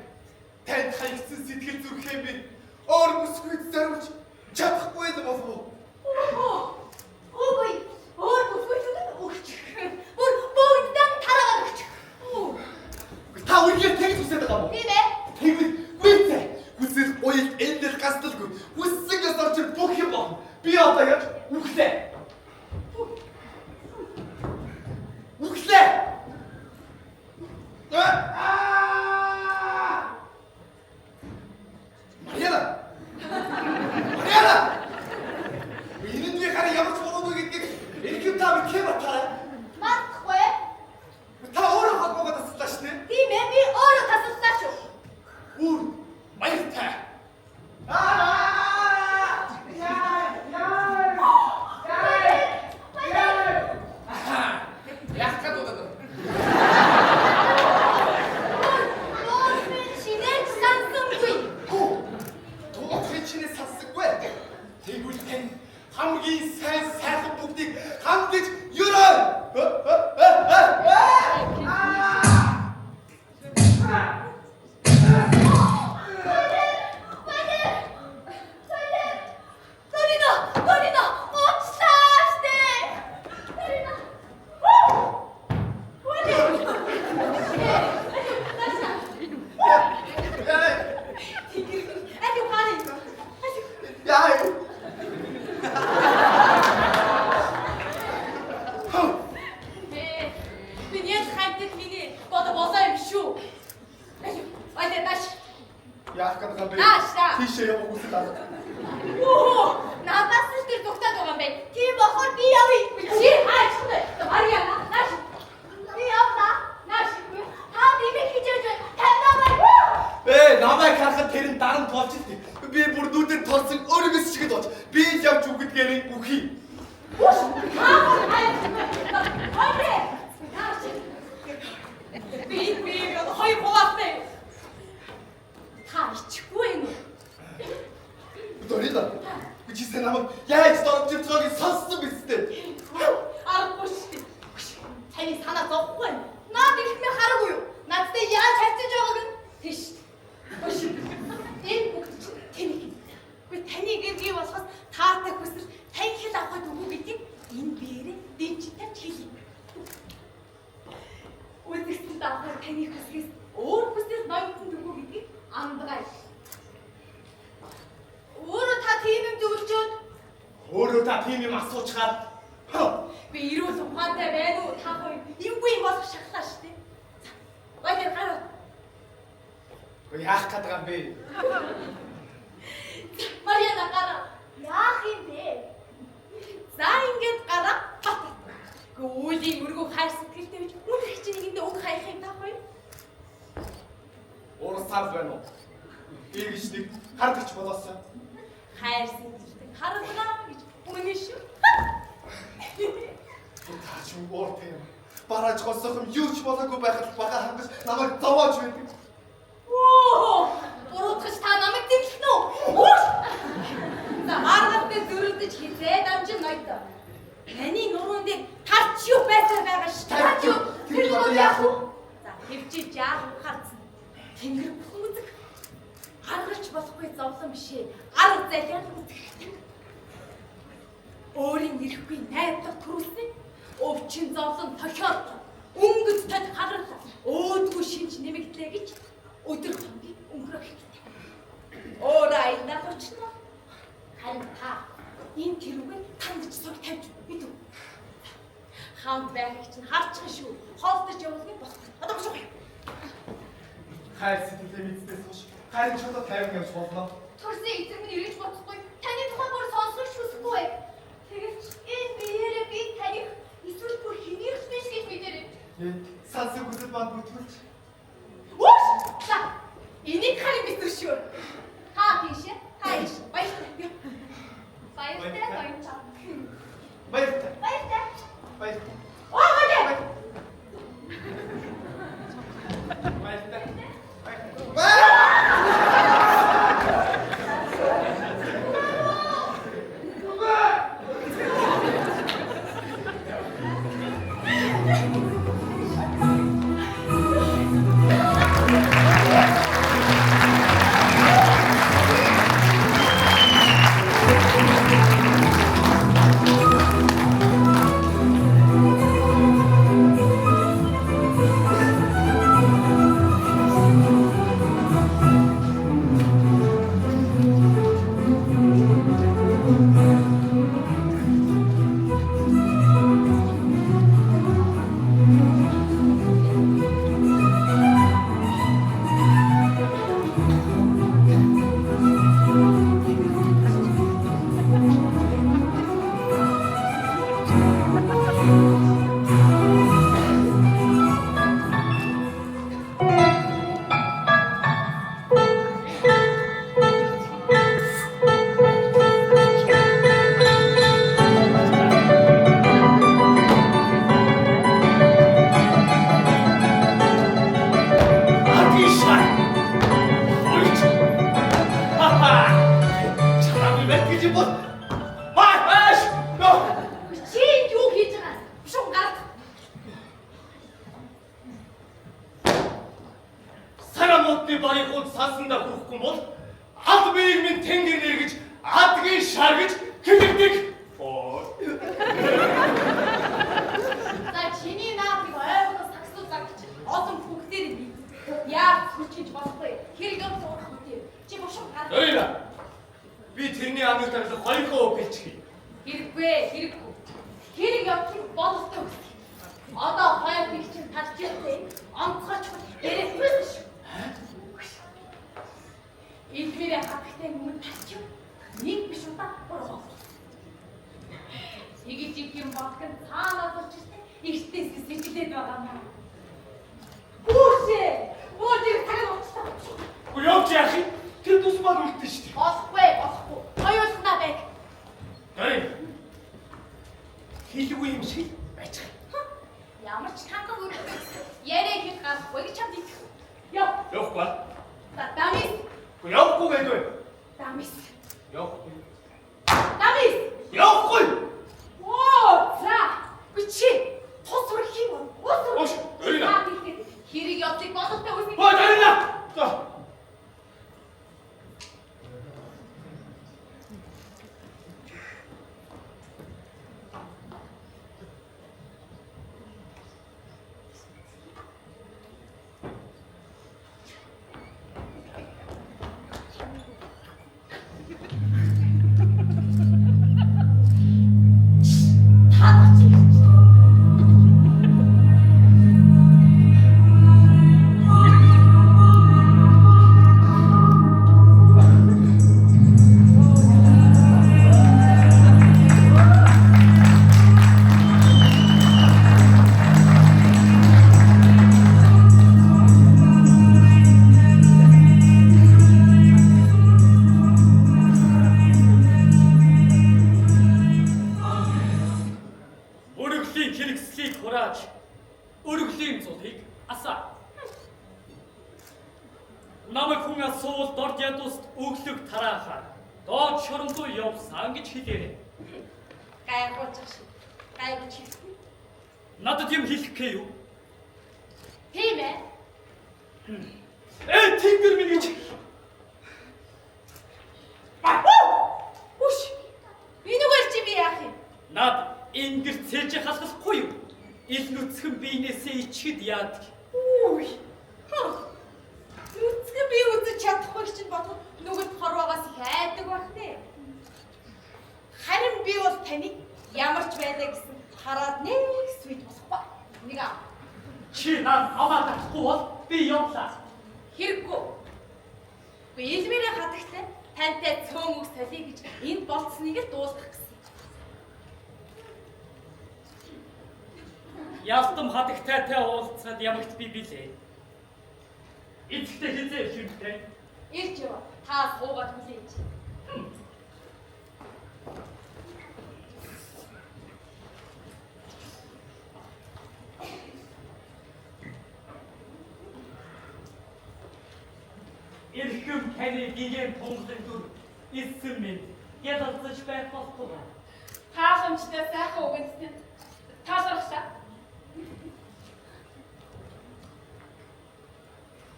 танд хаягдсан сэтгэл зүрхээ минь өөр бүсгүйд зориулж чадахгүй л болов уу? Үгүй, өөр бүсгүйд өгч. Бүр бүгдэн тараагаад өгч. Та үнэхээр тэгж хүсэж байгаа юм уу? Тийм ээ. Тэгвэл гүйцээ. Хүсэл уйл эндэл гасдалгүй. Хүссэн ёсоор чи бүх юм болно. Би одоо яаж үхлээ. Үхлээ. Аа! Мариана. Мариана. Энэ би хараа ямар ч буруугүй гэдгийг эрхэм та мэдхээ батараа. Мартахгүй. Та өөрөө холбоогоо тасаллаа шүү дээ. Тийм ээ, би өөрөө тасаллаа шүү. Үр баяртай. Аа! Яа! Яа! Яа! Яах гэдэг вэ? Нуурын шинээр сансангүй. Хүү. Тууцын чинээ сансангүй. Тэгвэл тань хамгийн сайн сайхан бүгдийг хамтж өрөө. Марина, Марина, уучлаа штэ. Марина. Аль ухааны. Яа. Би нэг хамтд миний гол болоо юм шүү. Аль нааш. Яах гэдэг юм бэ? Наашаа. Тийшээ явах хүсэл алга. Үхүү, надаас л тэр зүгтаад байгаа юм байна. Тийм болохоор би явъя. Чи хаач вэ? Мариана, нааш. Би явлаа. Нааш. Та дэмэг хийж явж байна. Танаа. Ээ, намайг харахад тэр нь дарамт болж илтээ. Би бүр нүдээр толсон өөрөөс чигэд болж. Би л явж үгдгээрээ үхий. Үш, та бүр хаач вэ? Хойрэ. Нааш. Би би хоёр хуваалтай. Та ичихгүй юм уу? Дорила. Чи намайг яаж дормжиж байгааг сонссон биз дээ. Аргагүй шүү дээ. Таны санаа зовхгүй байна. Наад ирэхмээ хараагүй юу? Надтай яаж харьцаж байгааг нь тийш. Өш. Энэ бүгд чинь тэнэг. Үгүй таны гэргий болохоос таатай хүсэл танхил авахд үгүй гэдгийг энэ биеэрээ дэмжиж тавьж хэлье. Үзэгсэн давхар таны хүсгээс өөр хүсэл ноёнтон үгүй гэдгийг андгай. Өөрөө та тийм юм зөвлөжөөд Өөрөө та тийм юм асуучгаад би эрүүл ухаантай байна уу? Та хоёр эвгүй юм болох шахлаа шүү дээ. За, баяр гараа. Яах гээд байгаа юм бэ? Мариана гараа. Яах юм бэ? За ингээд гараа бат. Гүлийн өргөө хайр сэтгэлтэй гэж үнэр чинь нэгэндээ үг хаях юм та хоёр. Уурсаар байна уу? Ийгч нэг хардагч болоосоо. Хайр сэтгэлтэй харлаа гэж үнэн шүү. Та ч ууртай юм. Бараж госох юм юу ч болоогүй байхад бага хангаж намайг зовоож байдаг. Оо, буруутгаж та намайг зэмлэх нь үү? Үш! За аргатай зөрөлдөж хизээ дамжин ноёд. Таны нуруунд дээр тарч юу байсаар байгаа ш. Тарч юу? Тэр бол яах вэ? За хөвчиж яах вэ харцсан. Тэнгэр бүхэн үзэх. Аргалж болохгүй зовлон биш ээ. Арга зайлаар үзэх. Өөрийн ирэхгүй найдлага төрүүлсэн. Өвчин зовлон тохиолдол. Өнгөц тод хагарлаа. Өөдгөө шинж нэмэгдлээ гэж өдөр хоногийг өнгөрөх хэрэгтэй. Өөрөө аянаа очно. Харин та энэ тэрүүгээ танд ч суг тавьж мэдв. Хамт байхыг чинь харчих шүү. Хоолтож явуулна болох. Одоо бошгүй. Хайр сэтгэлээ мэдснээс хойш харин ч одоо тайван явж болно. Төрсөн эзэн миний эргэж буцахгүй. Таны тухай бүр сонсох хүсэхгүй бай. Тэгэвч энэ биеэрээ би таних эсвэл бүр хэнийх биш гэж мэдэрэй. Сансаг хүсэл манд бүтгүүлж. Үш! За. Энийг харин битэр шүү. Та тийшээ. Та ийш. Баярлалаа. Баярлалаа гоёнчаа. Баярлалаа. Баярлалаа. Баярлалаа. Оо баярлалаа. Баярлалаа. Баярлалаа. Чи юу хийж байгаа? Бушуу гараад. Сарамуудны барыг хууд сансандаа хүрхгүй бол алд биеийг минь тэнгэр нэргэж адгийн шар гэж хэлэгдэг. За чиний наадыг ойлгох сагсуулаа гэж олон бүгдээр нь яаж сүлжиж болохгүй. Хэрэг юм зурах үгүй. Чи бушуу гараад. Ойла. Би тэрний амыг таглах хоёрхан хэлчихье. Хэрэггүй, хэрэггүй. Хэрэг явдлыг бололтой үсгэх. Одоо хоёр бих чинь талж ирсэн. Онцгойч яриа хөөс шүү. Илмээрээ хатагтай нүмер талчих. Нэг биш удаа гурван. Тэгэж их юм бодох нь цаанаа болж ирсэн. Эртээс сэтлээд байгаа юм. Хүүшээ! Бууж ирэх цаг нь болчихлоо. Үгүй явж яах юм? Тэр тус мал үлдэн шүү дээ. Болохгүй, болохгүй. Хоёулахнаа байг. Дөрөв. Хэлгүй юм шиг байж. Ямар ч ханга үргэлж яриа хэл гарахгүй гэж чамд итгэв. Яв. Явахгүй. За дамис. Үгүй явахгүй гэдэг. Дамис. Явахгүй. Дамис. Явахгүй. Оо за. Үгүй чи тус хүрэх юм уу? Ус хүрэх. Ууш, Өрина. Хэрэг явдлыг бололтой үүснэ. Хөө Дарина. За. Та нар чи Өргөлийн хэрэгслийг хурааж, өргөлийн зулыг асаа. Намайг хүн асуувал дорд ядууст өглөг тараахаар доод шорондоо явсан гэж хэлээрэй. Гайхуулчих шиг. Гайгүй чи. Надад юм хэлэх гээ юу? Тийм ээ. Э тэнгэр минь гэж. Үш. Энүүгээр чи би яах юм? Над энгэр цээж халахлахгүй юу? Ил нүцгэн биенээсээ ичгэд яадаг. Үгүй. Нүцгэн би үзэж чадахгүй чинь бодоход нүгэд хорвоогоос их айдаг байх нэ. Харин би бол таныг ямар ч байлаа гэсэн хараад нэг сүйж болохгүй. Нэг аа. Чи над амаа татахгүй бол би явлаа. Хэрэггүй. Үгүй илмээрээ хатагтай. Тантай цөөн үг солиё гэж энд болцсныг л дуулгах гэсэн. Ялтам хадагтайтай уулзсад ямагт би билээ. Эцэгтэй хизээ шүнтэй. Ирж яв. Та суугаад хүлээж. Эрхэм таны гигэн тунгалаг дүр эссэн минь ялалцаж байх болтугай. Хаахамжтай сайхан үгэнд тань талархлаа.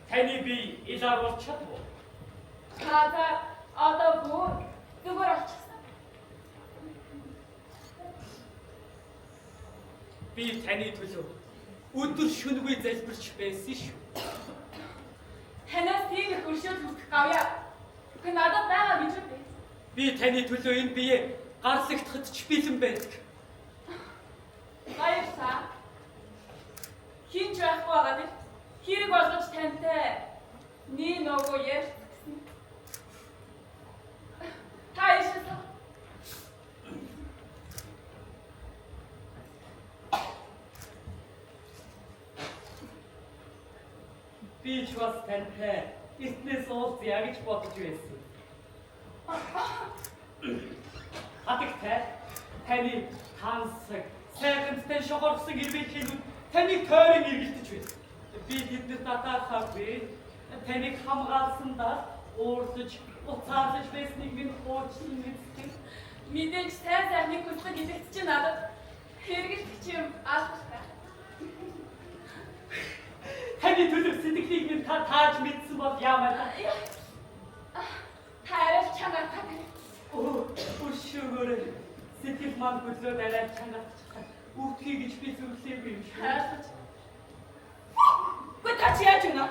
Таны би илааруулж чадваа. Та одоо бүр зүгээр олчихсан. Би таны төлөө өдөр шөнөгүй залбирч байсан шүү. Танаас тийм их өршөөл хүсэх гавьяа. Үгүй надад байгаа гэж үү? Би таны төлөө энэ бие гарлагдахад ч бэлэн байдаг. Баярлалаа. Хин ч байхгүй байгаа нь хэрэг болгож тантай нэг нөгөө ярьц гэсэн. Та ийшээ. Би ч бас тантай эртнээс уулзъя гэж бодож байсан. Хадагтай таны тансаг сайхантай шохорхсон ирмэлхийнүүд таныг тойрон эргэлдэж байсан. Би тэднэрт атаархаагүй. Таныг хамгаалсандаа уурлаж, уцаарлаж байсныг минь уучлан мэддэг. Мэдээж сайн сайхныг хүсдэг илэгч чи надад хэрэгэлдэх юм албатай. Таны төлөв сэтгэлийг минь та тааж мэдсэн бол яамаа. Та арай л чангартай. Өршөөгөөрэй. Сэтгэл маань хөдлөөд арай л чангарчихсан. Өвдөхий гэж би зүрхлээгүй юм шүү. Хайрлаж. Үгүй та чи яаж байна?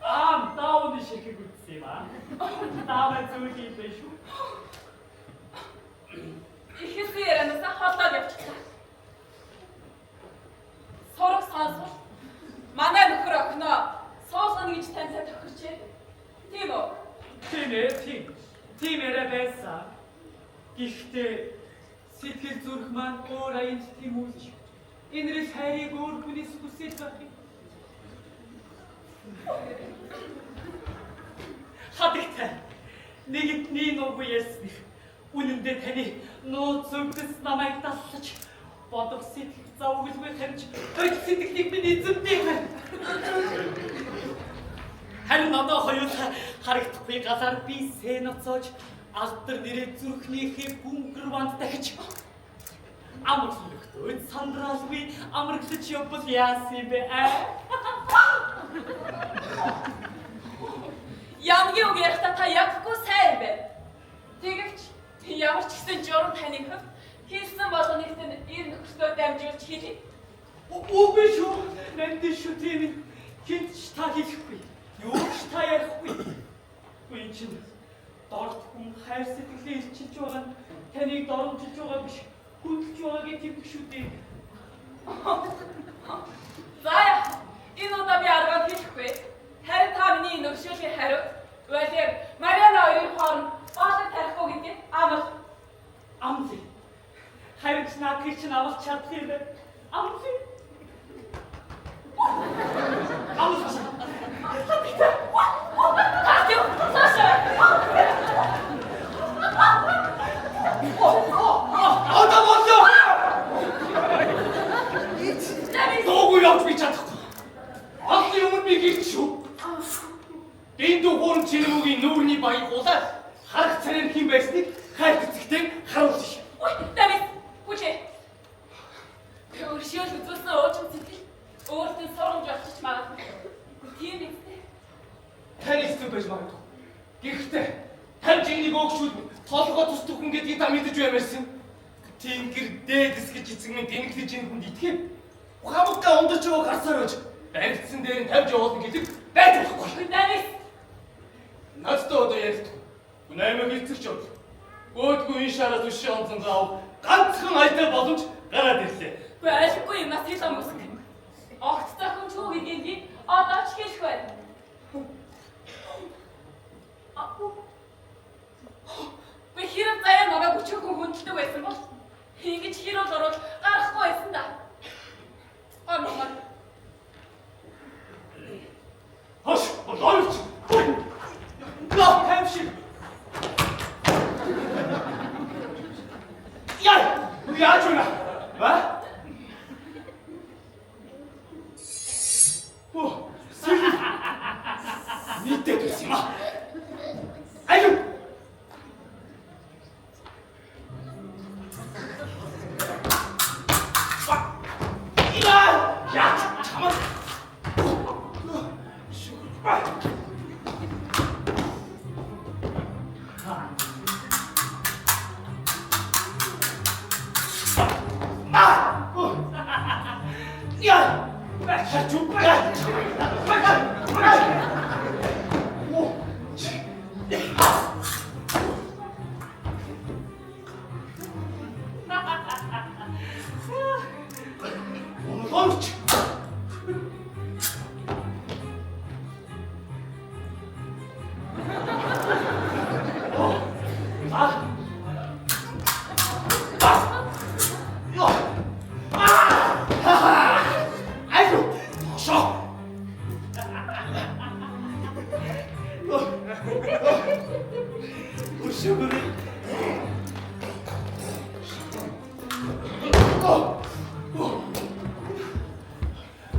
Аа, даавны ширхэг үтсэн юм аа. Даавай зүйл юм биш үү? Ихээсээ ярианасаа холдоод явчихлаа. Сураг сонсвол манай нөхөр охиноо суулгана гэж таньсаа тохирчээ. Тийм үү? Тийм ээ, тийм. Тийм яриа байсан. Гэхдээ сэтгэл зүрх маань өөр аянд тэмүүлж энэрэл хайрыг өөр хүнээс хүсэл байх юм. Хадагтай нэгдний нуугүй ярьсных. Үнэндээ таны нууц үгс намайг даллаж бодох сэтгэх завгалгүй хамж хожь сэтгэлийг минь эзэмдэг байна. Харин одоо хоёулаа харагдахгүй галаар би сэн оцоож алдар нэрээ зүрхнийхээ гүнгэр ванд дахиж амарлан нөхдөөд сандралгүй амарглаж явбал яасан юм бэ? Ямгийн үг ярихдаа та яггүй сайн юм байна. Тэгэвч ямар ч гэсэн журам таны хувьд хийсэн болгоныг тань эр нөхөртөө дамжуулж хэлье. Үгүй шүү. Нандин шүү тийм. Хинт ч та хэлэхгүй. Юу ч та ярихгүй. Үгүй чинь дорд хүн хайр сэтгэлээ илчилж байгаа нь таныг доромжилж байгаа биш. Хүндэлж байгаагийн тэмдэг шүү дээ. За энэ удаа би аргаар хэлэхгүй. Харин та миний энэ өршөөлийн хариуд Валер Мариана хоёрын хооронд боолог тарихгүй гэдгийг амал. Амлаа. Харин ч наадхыг чинь амлах чадах юм байна. Амлаа. Амлах. Таа юу? Цаашаа. Одоо боллоо. Дуугүй явж би чадахгүй. Олон юм би гэрч шүү. Дэндүү хуурам чирүүгийн нүүрний баян хулаад харах царай хэн байсныг хайр цэцэгтэй харуулсан шүү. Ой, Давид, хүлээ. Өршөөл үзүүлсэн уучин сэтгэл өөртөө сургамж болчих магадгүй. Тийм үстэй. Таны эцэг байж магадгүй. Гэхдээ тань жиннийг өөгшүүл толгой тусдах хүн гэдгийг та мэдэж баймаарсан. Тэнгэр дээдэс гэж эцэг минь тэнэглэж энэ хүнд итгэв. Хамтдаа ундарч яваа гарсаар байж баригдсан дээр нь тавьж явуулна гэдэг байж болохгүй. Давид, Надтай одоо ярилдах. Наймаг хэлцэгч явд. Өөдгөө энэ шараас өшөө онцон заав ганцхан айтай боломж гараад ирлээ. Үгүй альгүй юмнаас хэл ам үсэг. Огт зохимжгүй гэдгийг одоо ч хэлэх байна. Хэрэг заяа намайг өчөөхөн хүндэлдэг байсан бол ингэж хэрүүл орвол гарахгүй байсан да. Гомор. Хош, болооч. Наа таймшиг. Яа, яаж вэ? А? Оо, сэлэг. Нийтээ төс юм аа. Аюу. 야, 야, 잠깐. 아! 야! 아, 좀 빨리. 빨리. 빨리. 오. Оновч. А. А. Йоо. А. Айгу. Шо. Өшөөгөр.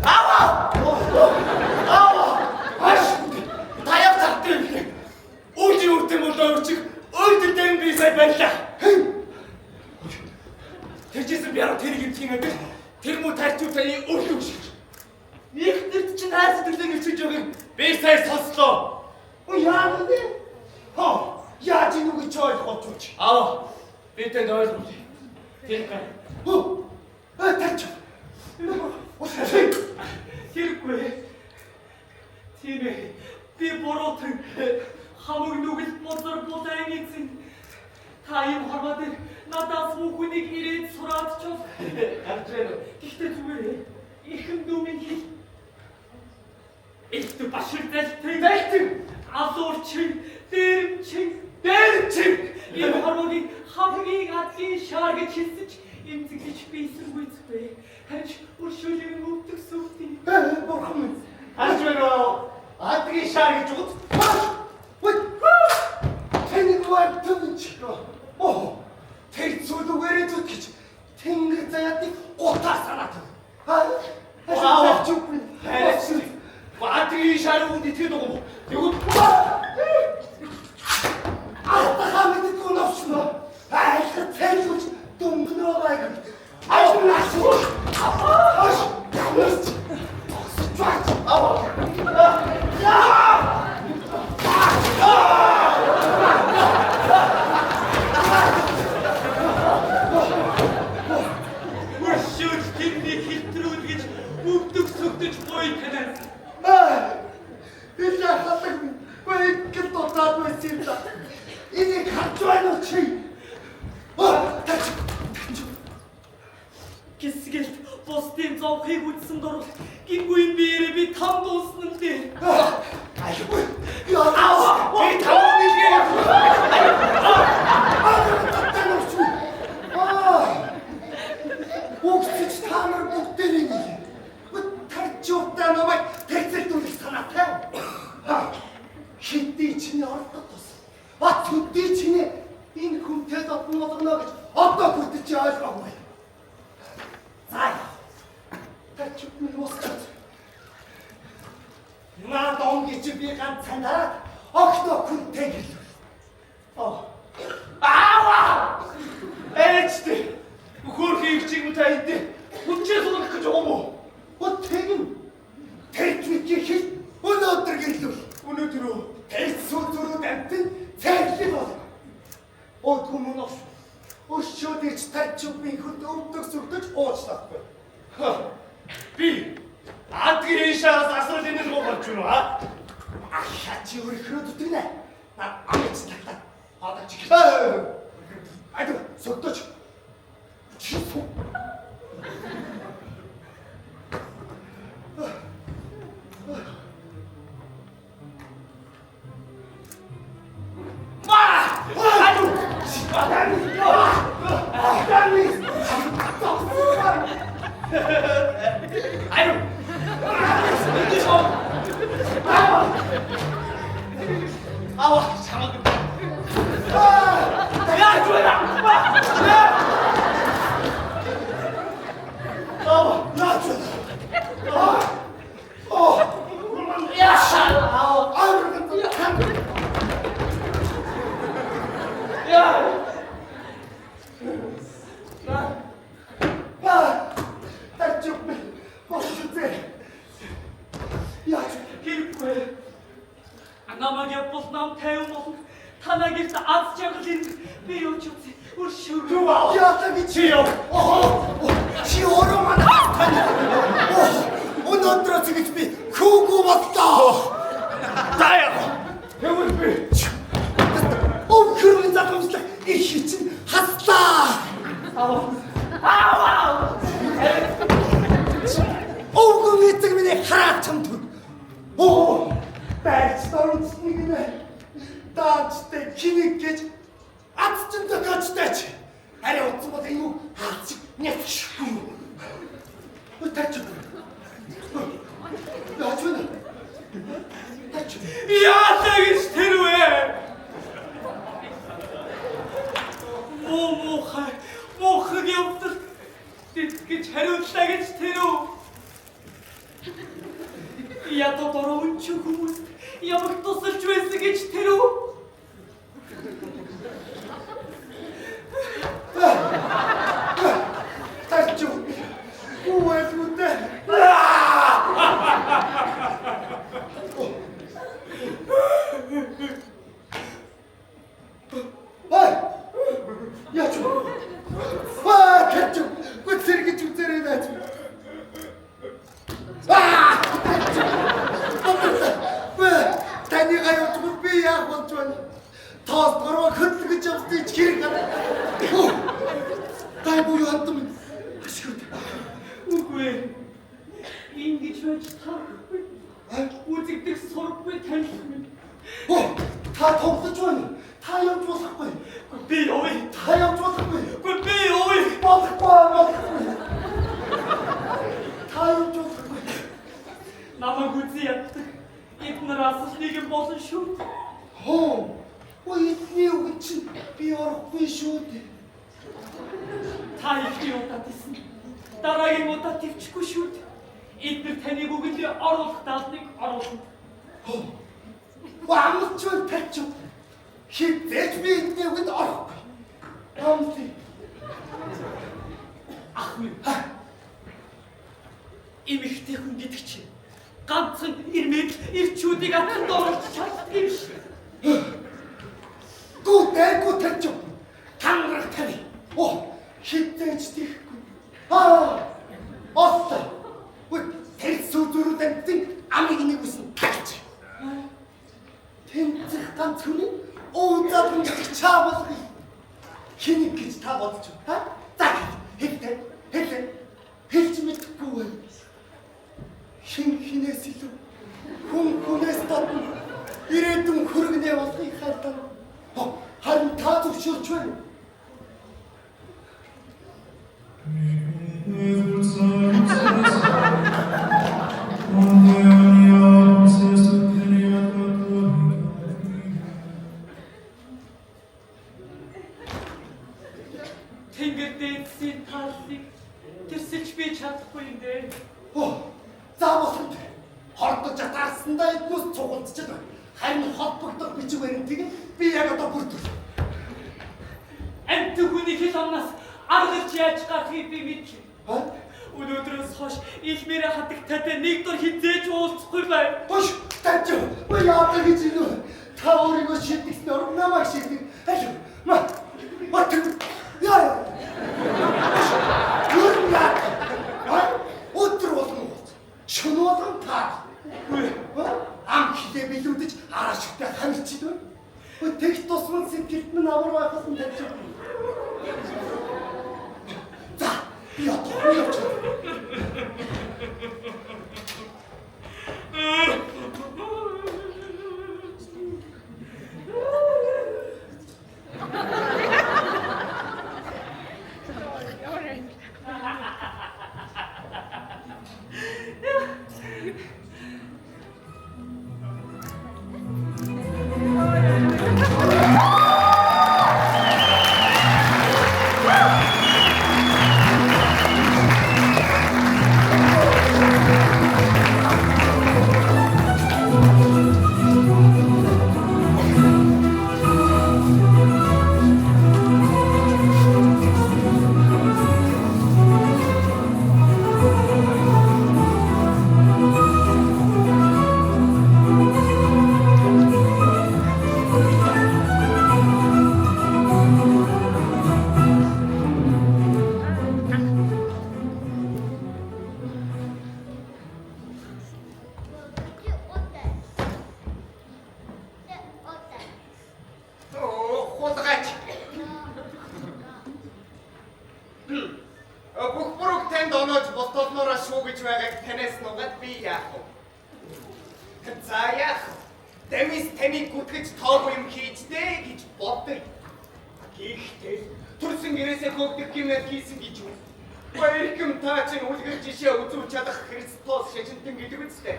Аваа! Аваа! Аш! Таяа таттай юм лээ. Үүлдийн үрдэн болоо өрчих өлдөл дээр би сая байлаа. Тэржсэн би яруу тэрийг имтхийн адил тэр мүү тарчуу таны өрлөг шиг. Ихнэрт чинь хайр сэтгэлээ нөлчөж байгааг би сая сонслоо. Оо яа вэ? Хоо, яаж энэ үгийг чи ойлгож чи? Аваа. Би тэнд ойлгомж. Тэр гай. Хөө. Э тарч. Тэргүй. Тийм ээ. Би буруутан хамаг нүгэл бузар булайн эзэн. Та ийм хорвоо дээр надаас хүүхнийг ирээд сураад ч бол гарч байна. Гэхдээ зүгээр ихэм дүүмийн хэл. Илт башир зэлтэн зэлтэн алуурчин дээрэмчин дээрэмчин энэ хорвоогийн хамгийн адгийн шаар гэж хэлсэн ч эмзэглэж бийсэнгүй зү. Харин ч өршөөлийн өвдөг сүвтий. Бурхан минь. Харж байна уу? Адгийн шаар гэж үгд. Ой. Тэнийг вартан чи. Оо. Тэр зүлүгээрээ зүтгэж тэнгэр заяатыг гутаа санаад. Аа. Аа. Чүпэн. Адгийн шаар үнд итгэдэг юм уу? Тэгвэл Алтахаа мэддэггүй новшно. Айлхад цайлгууч дүнгнөө байг. Аш нас. Аш. Ямарч. Тогсож бач. Аваа. Өршөөл тэрнийг хилтрүүл гэж өвдөг сүгдэж буй танаас. Аа. Илээ халаг минь. Гүн дутаад байсан юм да. Энийг харж байна уу чи? Оо, тач. Гисгэлт бусдын зовхыг үзсэн дурал гингүй биерээ би там дуусна л дээ. Аюу. Яа. Аваа. Би там нэлгээ. Аа. Үгсэж та нар бүгдээрээ нэг. Тарч явдаа намайг тэгсэлдүүлэх санаатай. Хитий чиний ордох тус. Бат төдий чиний энэ хүнтэй дотн болгоно гэж одоо хүртэл чи ойлгоогүй. За. Тарч минь уусчих. Наад он гэж би ганцаараа огтоо хүнтэй гэлв. Оо. Аава! Ээжтэй. Хөөрхөн их чиг та эдээ. Хүнчээ суулгах гэж байгаа юм уу? О тэгнь. Тэр чүчи хэл өнөөдөр гэлв. Өнөөдөр үү? Тэр сүзрүүд амтэн цэрлэг бол. О түмэн ос. Өшөөд ирж тарч би хүнд өвдөг сүрдэж уучлахгүй. Би адгийн шаас асуул энэ л болж байна аа. Ахаа чи өрхрөө зүтгэнэ. Наа амж тагтаа. Одоо чи. Айду сөгдөж. Чи сүү. Ма! Айду. шүү. Яалаа гэж чи яв. Чи өөрөө манай тань. Өнөөдрөөс гэж би хүүгүү боллоо. За яа. Тэгвэл би Өвхөрийн залгамжлах их чинь хаслаа. Аа. Өвгөн эцэг миний хараад чам түр. Оо, байж дөрвцнийг гинэ. Даачтай хинийг гэж ад чин зохиочтой ч. Ари утсан бол энэ үг хаалцыг нятшгүй. Тач. Яач вэ? Тач. Яалаа гэж тэр вэ? Муу муухай муухай явдал гэж хариуллаа гэж тэр үү? Ядуу дороо өнчиг хүмүүст ямаг тусалж байсан гэж тэр үү? Тач. Үгүй. Ой! Яач вэ? Аа, тач. Гү зэрэгч үзээрэй наач. Аа! Бэ, таны гаяуч би яах болж байна? Тоос гороо хөдлөж явсныг хэрэг. Тай буюу хандам. Ашгүй. Үгүй. Ингэж байж таарахгүй. Үзэгдэх сурггүй танил минь. Оо, та тоглож байна. Та явж болохгүй. Би явъя. Та явж болохгүй. Үгүй би явъя. Болохгүй, болохгүй. Та явж болохгүй. Намайг үзий яддаг. Эднэр асал нэгэн болно шүү. Хоо. Ой, эдний үг чинь би орохгүй шүү дээ. Та ихний удаа тийсэн. Дараагийн удаа төвчгүй шүү дээ. Эднэр таныг үгэлээ оруулах даалныг оруулна. Хоо. Амлч байна тач. Хизээч би эдний үгэнд орохгүй. Амлъя. Ах минь. Эмэгтэй хүн гэдэг чинь ганцхан ирмэл ирчүүдийг атанд оруулж чаддаг юм шиг. Гүү дайгуу тач. Тангарах тань. Оо, хизээч тийхгүй. Аа. Ослоо. Үгүй тэр сүзүрүүд амтын амыг нэг үсэн тагч. Тэнцэх ганц хүний өө задлан гэдэг чаа болгоё. Хэнийг гэж та бодож байна? За хэлтэй. Хэлээ. Хэлж мэдэхгүй байна. Хин хинээс илүү хүн хүнээс татна. Ирээдүйн хөргөнөө болгоё хайлтаа. Харин та зөвшөөрч байна. Тэнгэр дээдсийн тааллыг тэрсэлж би чадахгүй юм дээ. Оо, за болсон. Хордож атаарсандаа эднээс цугулдчихад байна. Харин холбогдох бичиг баримтыг би яг одоо бүртгэв. Амьтан хүний хил амнаас аргалж яаж гарахыг би мэдлээ. Ха? Өнөөдрөөс хойш илмээрээ хадагтайтай нэг дор хизээж уулзахгүй байна. Бош, тач. Ой, яадаг гэж юм. Та өөрийгөө шийдэгснээр намайг шийдэг. Аль ма. Бат. Яа. Юу яа? Өдөр болгон уулз. Шөнө болгон та. Ам хилээ билүүдэж араа шигтэй хамчид байна. Тэг тусмал сэтгэлд минь амар байх болсон тач. За, би одоо явчих. Бүх бүрэг танд оноож болтолноороо шүү гэж байгааг танаас нугаад би яах вэ? За яах вэ? Дамис таныг гүтгэж тоогүй юм хийждээ гэж боддог. Гэхдээ төрсөн гэрээсээ хөөгдөх гэмээр хийсэн гэж үү? Баярхам та чинь үлгэр жишээ үзүүлж чадах Христос шажинтан гэдэг үстэй.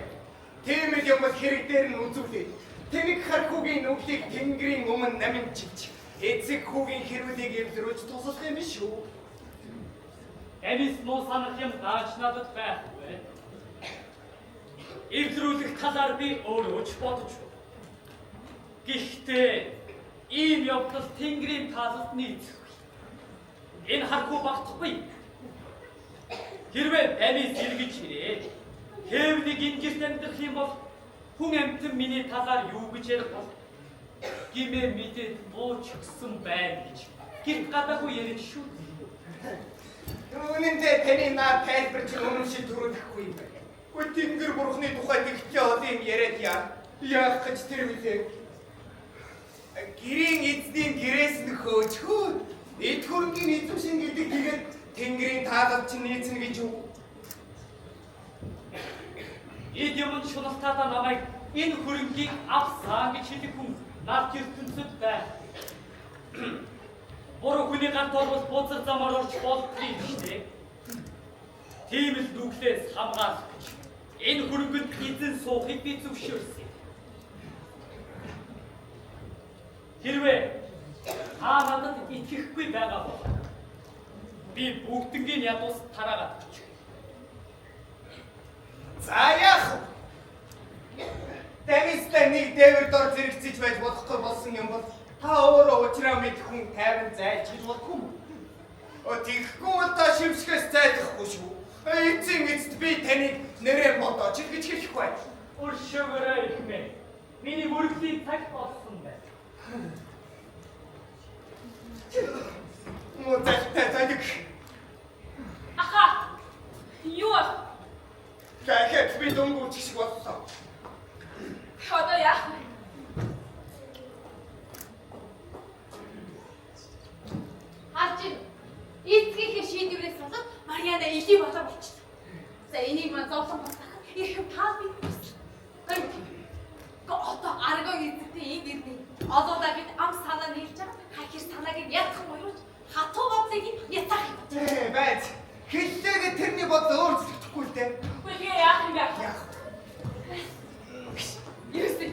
Тийм л юм бол хэрэг дээр нь үзүүлээ. Тэнэг хархуугийн нүглийг тэнгэрийн өмнө наминчилж эцэг хүүгийн хэрүүлийг эвлэрүүлж туслах юм шүү. Дамис муу санах юм дааж надад байхгүй. Эвлэрүүлэх талаар би өөрөө ч бодож байна. Гэхдээ ийм явдал тэнгэрийн таалалд нийцэхгүй. Энэ хархуу багтахгүй. Хэрвээ Дамис эргэж ирээд хэвнийг ингэрт амьдрах юм бол хүн амьтан миний талаар юу гэж ярих бол гимээ мэдээд бууч өгсөн байна гэж гэрт гадаагүй ярьж шүү. Үнэн дээр таны наад тайлбар чинь үнэмшил төрүүлэхгүй юм байна. Үгүй тэнгэр бурхны тухай тэгтээ олон юм яриад яа. Яах гэж тэр вүлээ? Гэрийн эзний гэрээс нь хөөж хөө. Эд хөрөнгийн эзэмшин гэдэг тэгээд тэнгэрийн таалал чинь нийцнэ гэж үү? Эд юм шуналтаадаа намайг энэ хөрөнгийг авсан гэж хэлэх хүн над ертөнцид байх. Буруу хүний гант орвол бузар замаар орж болдгийг шүү дээ. Тийм л нүглээс хамгаалах гэж энэ хөрөнгөнд эзэн суухыг би зөвшөөрсөн. Хэрвээ та надад итгэхгүй байгаа бол би бүгднгийн ядуус тараагаад өчгөө. За яах вэ? Дамистай нэг дээвэр дор зэрэгцэж байж болохгүй болсон юм бол та өөрөө учраа мэдэх хүн тайван зайлж гэж бодохгүй юм уу? Тэгэхгүй бол та шимшгээс зайлахгүй шүү. Эцсийн эцэст би таныг нэрээ бодооч гэж хэлэх бай. Өршөөгөөрэй ихмээ. Миний мөргөлийн цаг болсон байна. Муу зайлтай зайлг. Аха. Юу вэ? Гэхэд би дөнгөж шиг боллоо. Одоо яах вэ? Харж ин. Эцгийнхээ шийдвэрээс болоод Мариана илий болоо болчихлоо. За энийг мань зовлон болсох эрхэм таал би хүсэл. Одоо аргон эзэгтэй энд ирнэ. Олоолаа бид ам санаа нийлж байгаа. Хахир санааг нь ятхан буюуч хатуу бодлыг яцаах юм. Ээ байж. Хэллээгээ тэрний бодол өөрчлөгдөхгүй л дээ. Үгүй яах юм бэ? Яах вэ? Ерөөсөө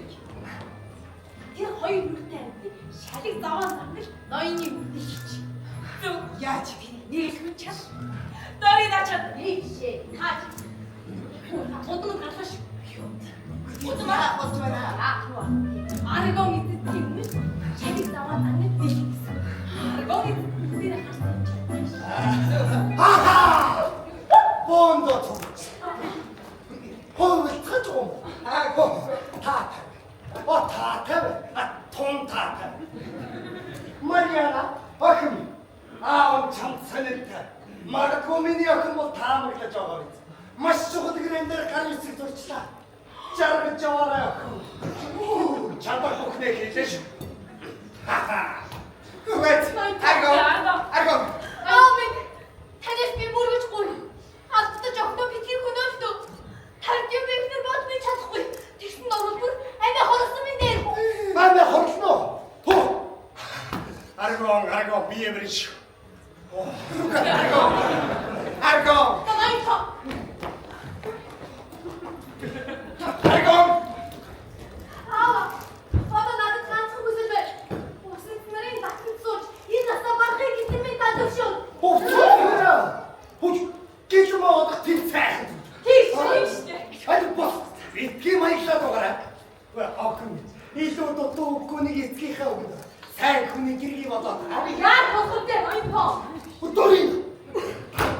тэр хоёр нүртэй амьд шалиг заваан замнал ноёны нүдийг хич. Зөв. Яаж Тэр нэг л хүн чад. Дөрий начаад. Нэг жишээ. Тааж. Удам гарлаа шүү. Удам болж байна. Аргон эзэдний өмнө шалиг заваан замнал нийлэх гэсэн. Аргон эзэдний харсан юм чи. Ахаа! Бондо төгч. Хөвөлтгэж юм. Аа та. О та та. А тун та та. Мариана охин. Аав чамд сонирхтой. Магадгүй миний охин бол таамаглаж байгаа биз. Маш чухал гэрэн дээр гар үсэг зурчлаа. Жаргаж яваарай охин. Чадах бүхнээ хийлээ шүү. Ха. Үгүй. Аргон. Аргон. Аа минь танаас би мөргөж гуй. Алдаж охиноо битгий хөнөөлтөө. Тард юм ихнэр бод би чадахгүй. Тэгсэн дургуул бүр амиа хорлсон минь дээр. Амиа хорлоно. Туу. Аргон, аргон би эвэр шүү. Аргон. Аргон. Тамай та. Аргон. Аа. Одоо надад ганцхан хүсэл байна. Усан нарын батанд сууж энэ насаа барахыг гэдэг минь та зөвшөөр. Хүч гэлмээ одох тэр сайхан. Тийш. Тийм шүү дээ. Аль бос битгий маяглаад байгаарай. Охин илүү дутуу үгүй нэг эцгийнхээ үг. Сайн хүний гэргий болоод. Яа болох вэ ноён тоо? Өдөрийн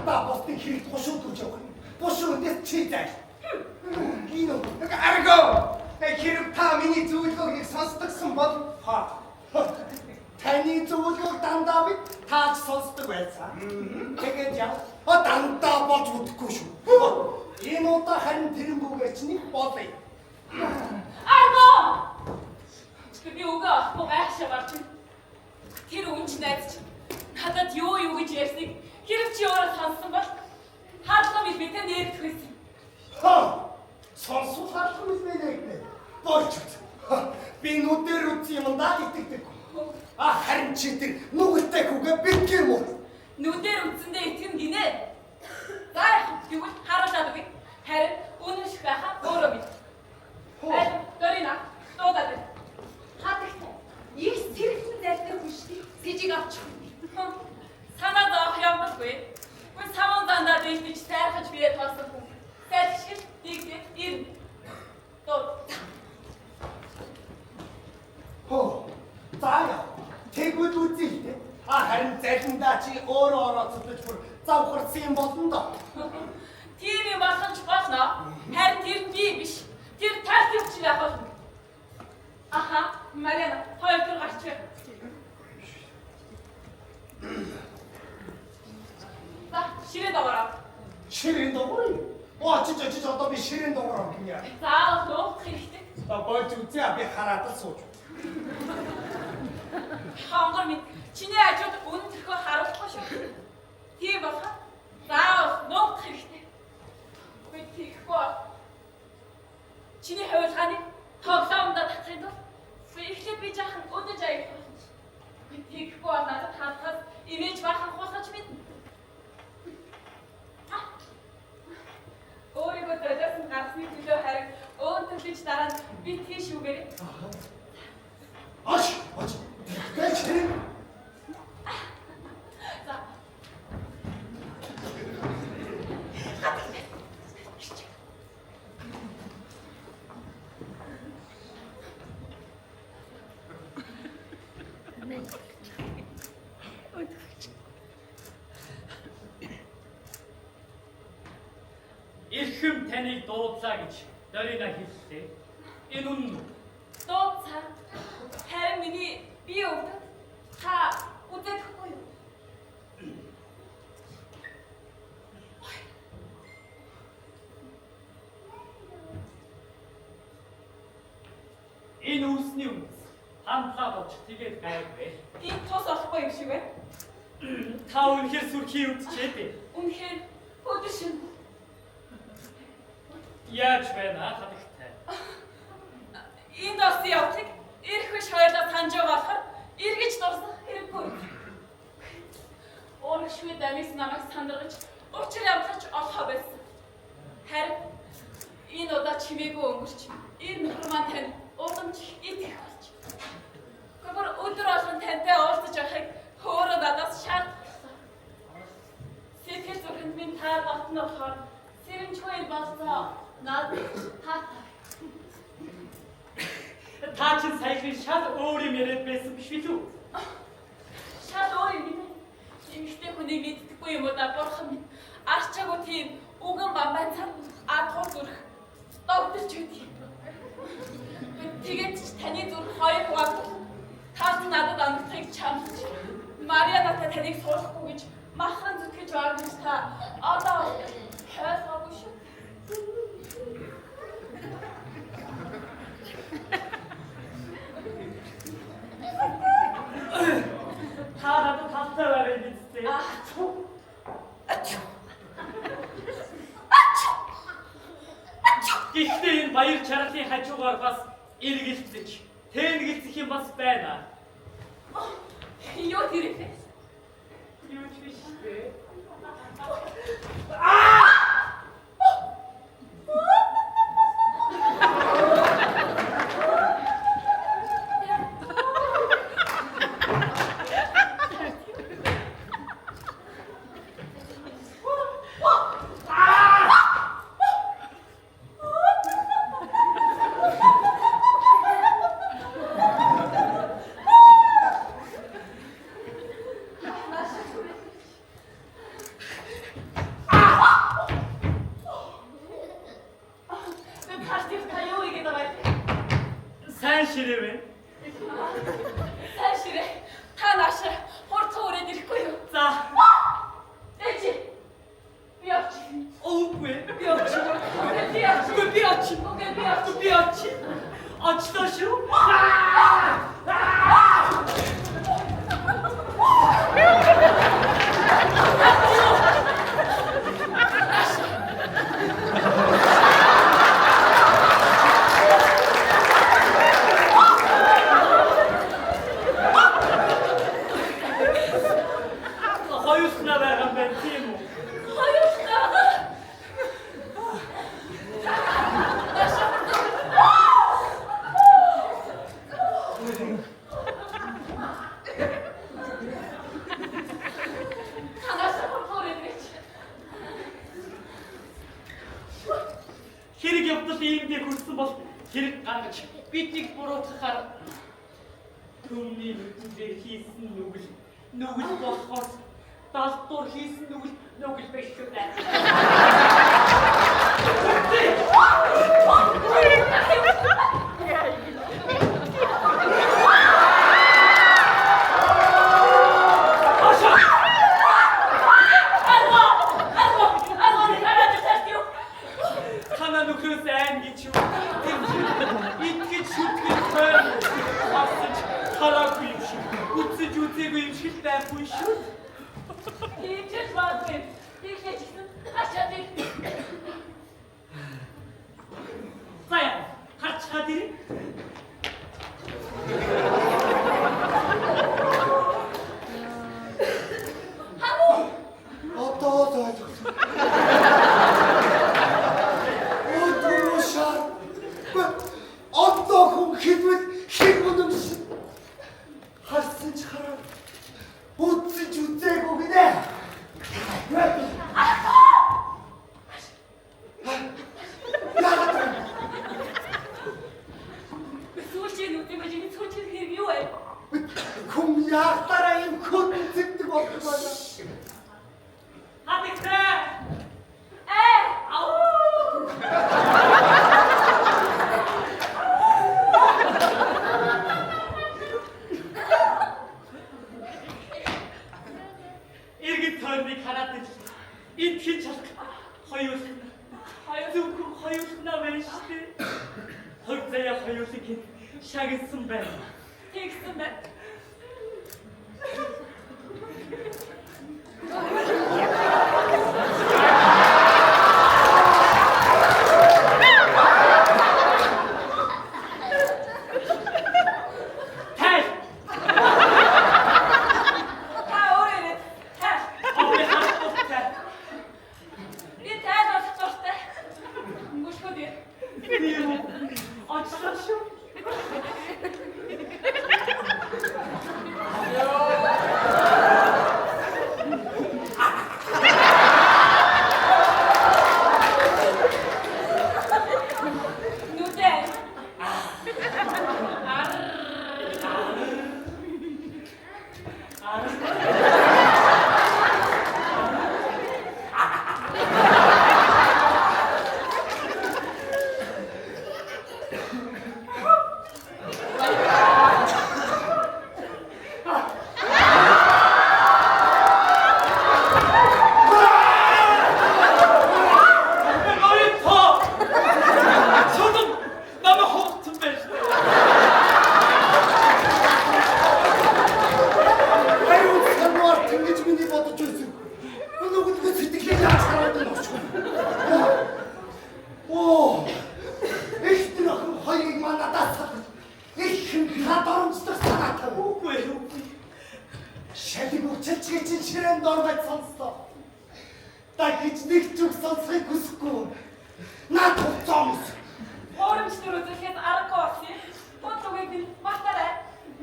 та босдыг хэрэг бушуу дүрж явах. Бушуу дэс чи зай. Гинөө. Аргон. Хэрэг та миний зөвлөгөөг нэг сонсдогсон бол Ха. Таны зөвлөгөөг дандаа би тааж сонсдог байсан. Тэгээд яа? Дандаа болж үдэхгүй шүү. Энэ удаа харин тэрнгүүгээр чинь болъё. Аргон. Би үгээ олохгүй гайхшаа гарч. Тэр үнч найз чинь надад юу юу гэж ярьсныг хэрэг болохгүй. Үгүй саван дандаа дээлдэж сайрхаж бие тоосон хүн. Сайлшил дийгдээд ирнэ. Дуу. Хөө. За яа. Тэгвэл үзье дээ. А харин залиндаа чи өөрөө орооцолдож бүр завхарсан юм болно доо. Тийм юм болох ч болно. Харин тэр нь би биш. Тэр тал чи байх болно. Аха, Марина, хоёр төр гарч бай. За, ширээн доогоор. Ширээн доогоор? Очиж очиж одоо би ширээн доогоор гинэ. Заавал нуух хэрэгтэй. За болж үзье, би хараад л сууж. Хонгор минь, чиний ажууд үнэн төрхөө харуулахгүй шүү. Тийм болохоор заавал нуух хэрэгтэй. Би тэгэхгүй бол чиний хувилгааны тоглоомдоо татахын тулд эхлээд би жаахан өдөж аялах болно. Би тэгэхгүй бол надад хандхаас имэж баахан хуулгаж мэднэ. Өөрийгөө золиосон гаргасны төлөө харин өн төлөж дараа нь би тийш үгээрэй. Ош, ош. Тэгвэл ширээ. За. Эрхэм таныг дуудлаа гэж Дорина хэллээ. Энэ үнэн үү? Дууцаа. Харин миний бие өвдөд та үзэдэхгүй юу? Энэ үүсний үнэс хамтлаа болж тэгээд гайгүй. Энэ тус олохгүй юм шиг байна. Та үнэхээр сүрхий өвдөжээ дээ. Үнэхээр өдөр шөнө. Яаж байна хадагтай? Энд орсон явдлыг ирэх биш хоёулаа санаж байгаа болохоор эргэж дурсах хэрэггүй. Урагшгүй дамис намайг сандаргаж учир явдлаж олохоо байсан. Харин энэ удаа чимээгүй өнгөрч энэ нөхөр маань тань удамж итгэх болж. Гүр өдөр болгон тантай уулзаж байхыг өөрөө надаас шаардсан. Сэтгэл зүрхэнд минь та батна болохоор сэрэмжгүй болцоо над таатай. Та чинь саяхан шал өөр юм яриад байсан биш үү? Шал өөр юм гинэ. Эмэгтэй хүнийг мэддэггүй юм уу да бурхан минь. Арчаагүй тийм үгэн бамбай цар адгуур зүрх догдолж өгдөг. Тэгээд ч таны зүрх хоёр хуваагдвал таас надад амтахыг чамлаж Мария надад таныг суулгахгүй гэж махран зүтгэж байгаа гэж та одоо ойлгоогүй шүү. Та надад талтай байгаа юм биз дээ. Гэхдээ энэ баяр чаргалын хажуугаар бас эргэлзэж, тэнэгэлзэх юм бас байна. Юу тэр вэ? Юу ч биш дээ. Сайн ширээ вэ? Сайн ширээ. Та наашаа хурцсан үрээд ирэхгүй юу? За. Ээжи. Би явчих. Үгүй. Би явчих. Би явчих. Үгүй би явчих. Үгүй би явчих. Би явчих. Очлоо шүү. Хоёулаа байгаа юм байна тийм үү? Хоёулаа. Наашаа. Иймдээ хүрсэн бол хэрэг гаргаж биднийг буруутгахаар түмний нүдэн дээр хийсэн нүгэл нүгэл болохоос далдуур хийсэн нүгэл нүгэл биш шүү дээ. Танаа нөхрөөс айн гэж юу? Тэр итгэж шүтгэж тойрон харсаж хараагүй юм шиг, үтсэж үзээгүй юм шиг байхгүй шүү. Тийм ч л магадгүй. Тэглээ ч гэсэн хашаад ир. За яа, харчхаад ир. Хамуу. Одоо л ойлголоо. Өдөр шар. Одоо хүн хэлбэл хэн үнэмшин. Харсан ч хараа. Үзсэн ч үзээгүй гинэ. Яагаад вэ? Сүүлчийн нүдэн байж энэ сүүлчийн хэрэг юу вэ? Хүм яахтараа юм хөдөн зэгдэг болдог байна. Хадагтай. Ээ, Ау. Иргэд тойрныг хараад ил. Эндхийн чалх хоёулах. Зөвхөн хоёулахнаа байна шүү дээ. Хог заяа хоёулыг хэд шагнасан байна. Тэгсэн байна. Тайл. Та өөрөө ирээд тайл. Ховын харах дуртай. Би тайл болох дуртай. Мөшгөөд ир. Би юм уу? Очлоо шүү. Нүдэ. Ноён. Шодон намайг хогцсон байж. Хариу санаар тэнгэж миний бодож байсан. Нөгөөдгөө сэтгэлээ яаж хараад байна очих. Оо. Эхнэр охин хоёрыг маа надаас салгаж. Их хэн та доромжлох санаатай. Үгүй ээ, үгүй. Шалиг училж чинь ширээн дор байж сонслоо. Дахиж нэг ч үг сонсохыг хүсэхгүй. Наад хуцаамс. Хуурамч дүр үзүүлэхээс аргагүй болсон юм. Бод үгийг би мартаарай.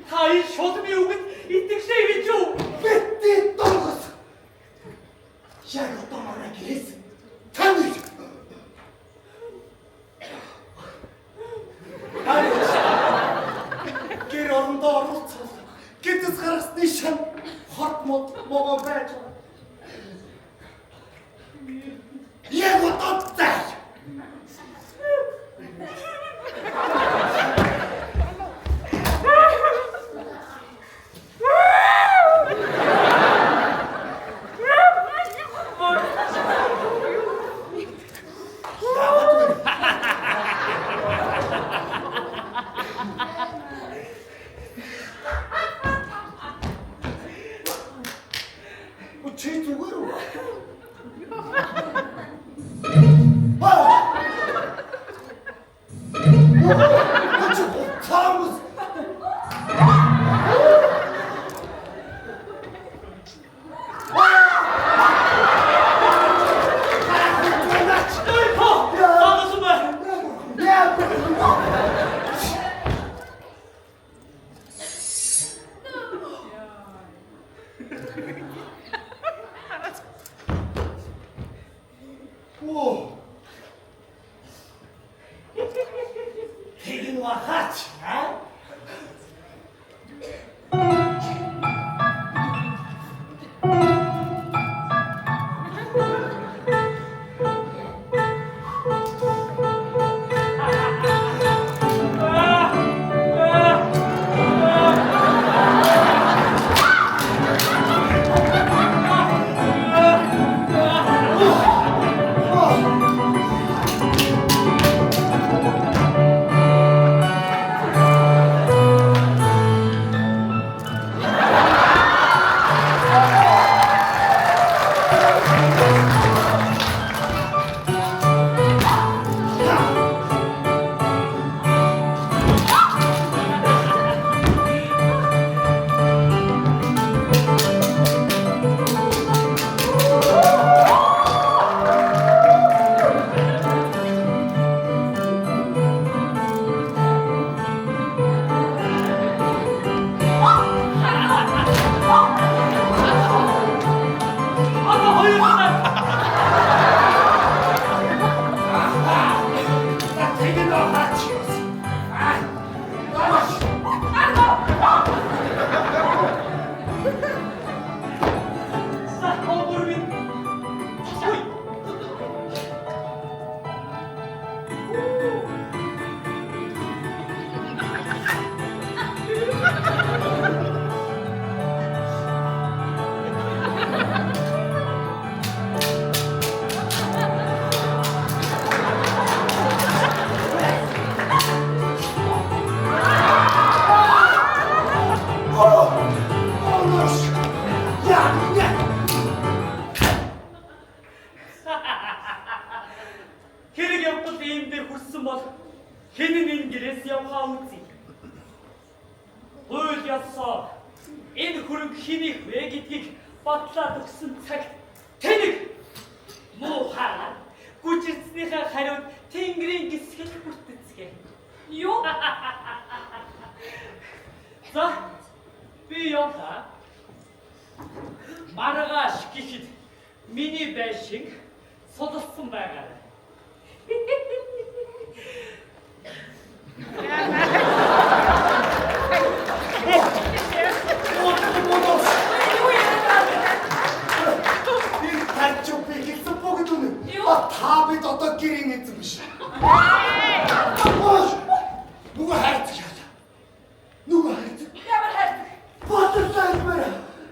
Та энэ шулмын үгэнд итгэжээ гэж юу? Битгий дургас. Яг одоо манай гэрээс тань ир. Гэр орондоо оруулцсан. Гэтэс гаргасны шан хорт мод могоо байж байгаа. Яг одоо зай. Яагаад вэ? Чи зүгээр үү? Аа! Чи хуцаамс. Ноён. Дагасан байна. Яа. Одоо хоёулаа За тэгэн хаач юу. Аа. Доош. За ховор минь. Ой. Онош. Я я. Хэрэг явдал ийм дээр хүрсэн бол хэн нь энэ гэрээс явхаа үзье. Хууль ёсоор энэ хөрөнгө хэнийх вэ гэдгийг батлаад өгсөн цагт тэнэг муухай гүжирдснийхээ хариуд тэнгэрийн гисгэл хүртэцгээ. Юу? За би явлаа. Маргааш гэхэд миний байшин сулалсан байгаа. Онош. Юу яриад байгаа Би тань чи би хэлсэн бүгд үнэн. Юу? А та бид одоо гэрийн эзэн биш. Ош. Нөгөө хайрцаг яалаа. Нөгөө хайрцаг. Ямар хайрцаг? Батарлаа хэлмээр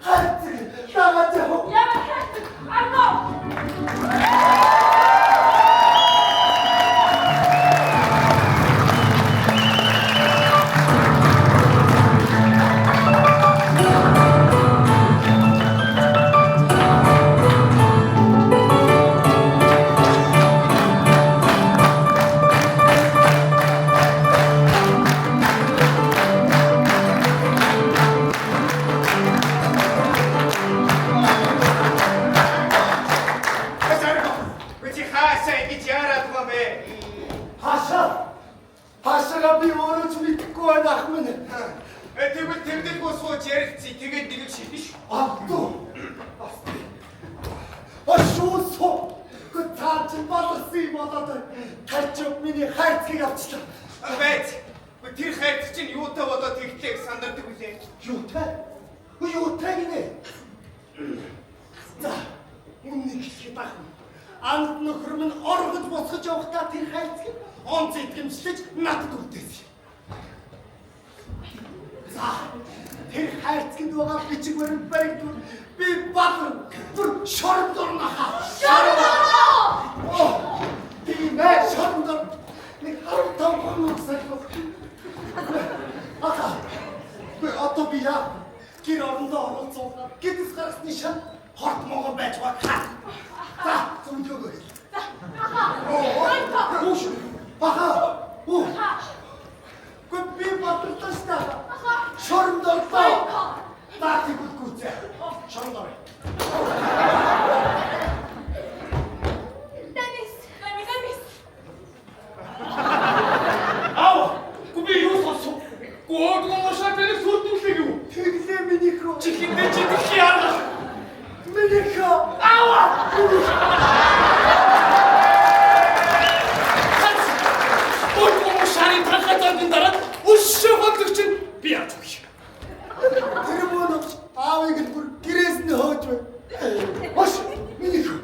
хайрцаг. Дагаад яв. Ямар хайрцаг? Арно! Асарго. Би чи хаашаа ингэж яарад байгаа юм бэ? Хаашаа. Хаашаа би өөрөө ч мэдэхгүй байна ах минь. Тэгвэл тэмдэлгүй сууж ярилцъя. Тэгээд нэг шийдэн шүү. Авту. Бас. Ашуу. Та чи баларсан юм болоод тарч миний хайрцгийг авчлаа. Байц. Тэр хайрцаг чинь юутай болоод тэгтлээ сандардаг үлээ. Юутай? Юутай гинэ? За, үннийг хэлэхэд ах. Анд нөхөр минь оргож босгож явахдаа тэр хайрцгийг онц итгэмжлэж надад үлдээсэн. За, тэр хайрцагт байгаа бичиг баримт баригдвал би балар бүр шоронд орно хаа. Шоронд орно! Оо, тийм ээ, шоронд орно. Нэг 15 хоног сахив. Аха. Би одоо би яа? Гэр орондоо оролцуулаад гэдэс гаргасны шат хорт могон байж байгаа хаа. За, зөвлөгөө хэл. За, аха. Ойто. Үш. Аха. Оо. Гү би батарлаа шүү дээ. Аха. Шоронд орлоо. Ойто. За тэгвэл гүцээ. Шоронд орё. Дамис. Дамис, дамис. Аав, гү би юу сонсов? Гоо мошаа тэнэг сүрдүүлээ гэв. Тэглээ миний хөө. Чихэндээ чи тхий арга. Миний хөө. Аава. Гоо мошааны тархацааны дараа өшөө хөдлөгч нь би яаж өгөх. Тэр мөн аавыг л бүр гэрээс нь хөөж бай. Бош миний хөө.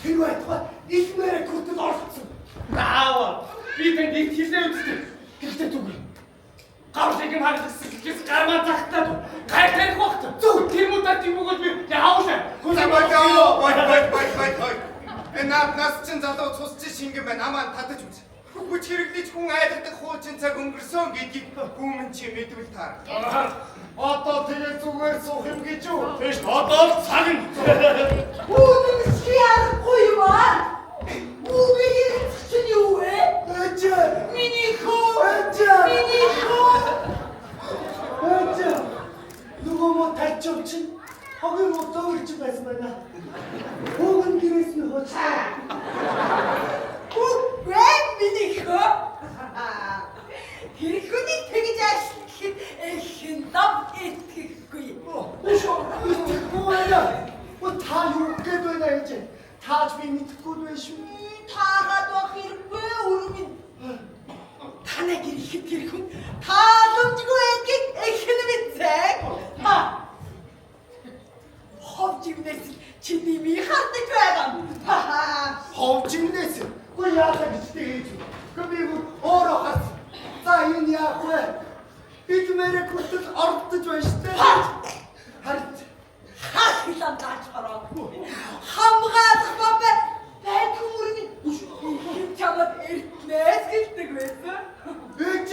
Тэр байтугай илмээрэ күртэл оролцсон. Аава, би танд нэг хэлээ үзтээ. Гэхдээ түгэр. Гавлыг нь харагдсан гэхээс гармаа захтаад гай тарих багт. Зөв. Тэр мудаа тийм өгөөд би яавлаа. За болоо. Бой бой бой бой бой. Энэ нааднаас чинь залуу цус чи шингэн байна. Амаа татаж үз. Хүч хэрэглэж хүн айлгадаг хуучин цаг өнгөрсөн гэдгийг хүмүүн чи мэдвэл таар. Одоо тэгээ зүгээр суух юм гэж юу? Тэш одоо л цаг нь. Үнэн ээж. Тааж би мэдэхгүй байх шүү. Таагаад байх хэрэггүй өрөө минь. Танай гэр ихэд гэр хүн тааламжгүй байдгийг эх нь мэдсэн. Ха. Ховж имнээс чиний ми хардаж байгаа. Ха. Ховж имнээс. Үгүй яалаа гэж тэ ээж. Үгүй би бүр өөрөө харсан. За энэ яах вэ? Бид мэрэг хүртэл ордож байна штэ. Харин Хас хилам дааж хороогүй. Хамгаалах бабай байдгүй мөрний чамд эртнээс гэлдэг байсан. Ээж.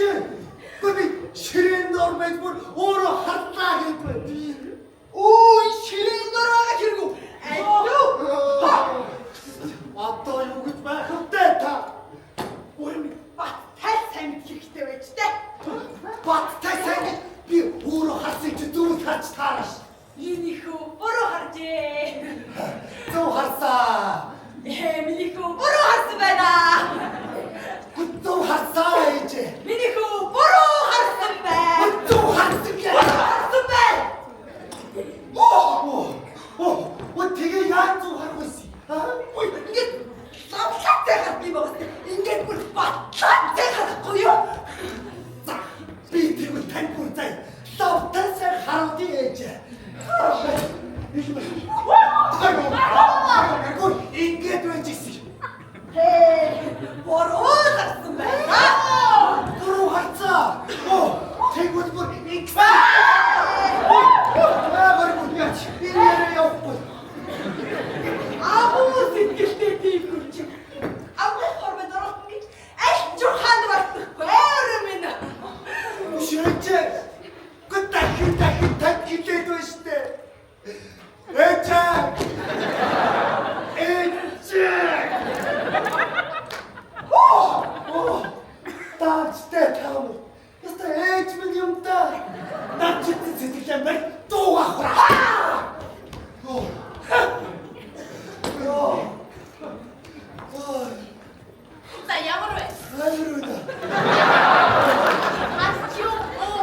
Үгүй би ширээн дор байж бүр өөрөө харлаа гэж байна. Өө ширээн дор байгаа хэрэг үү? Аль Одоо юу гэж байх вэ та? Өөр бат тай сайн мэдэх хэрэгтэй байж тээ. Бат тай сайн гэж би өөрөө харсан чи зүг харж таараш. Энэ хөө буруу харжээ. Зөв харсаа. Миний хөө буруу харсан байна. Зөв харсаа ээж. Миний хөө буруу харсан байна. Зөв харсан гэж. Харсан байна. Оо. Оо, тэгээ яаж зөв харах вэ? Аа? Ой, ингээд лавлаатай харах юм байна. Ингээд бүр батлаатай харахгүй юу? За, би тэгвэл тань бүр зай. Лавтай сайн харуулъя ээж. Айгуу, ингээд байж ирсэн. Хээ, буруу харсан байна. Буруу харцаа. Оо, тэгвэл бүр ингэ. Аа, баргүй яач. Би нэрээ явахгүй. Агуу сэтгэлтэй тийм хүн чи. Агуу хормод оролтно гэж аль ч ухаанд бартахгүй өөр минь. Шөөч. Гүт дахин дахин тань хилээд байна штэ. Ээж. Ээж. Оо, оо. Таачтай таам. Яста ээж минь юм да. Над чи сэтгэлээ мэр дуу авах. Оо. Йоо. Оо. За ямар вэ? Амар үү да. Хас юу? Оо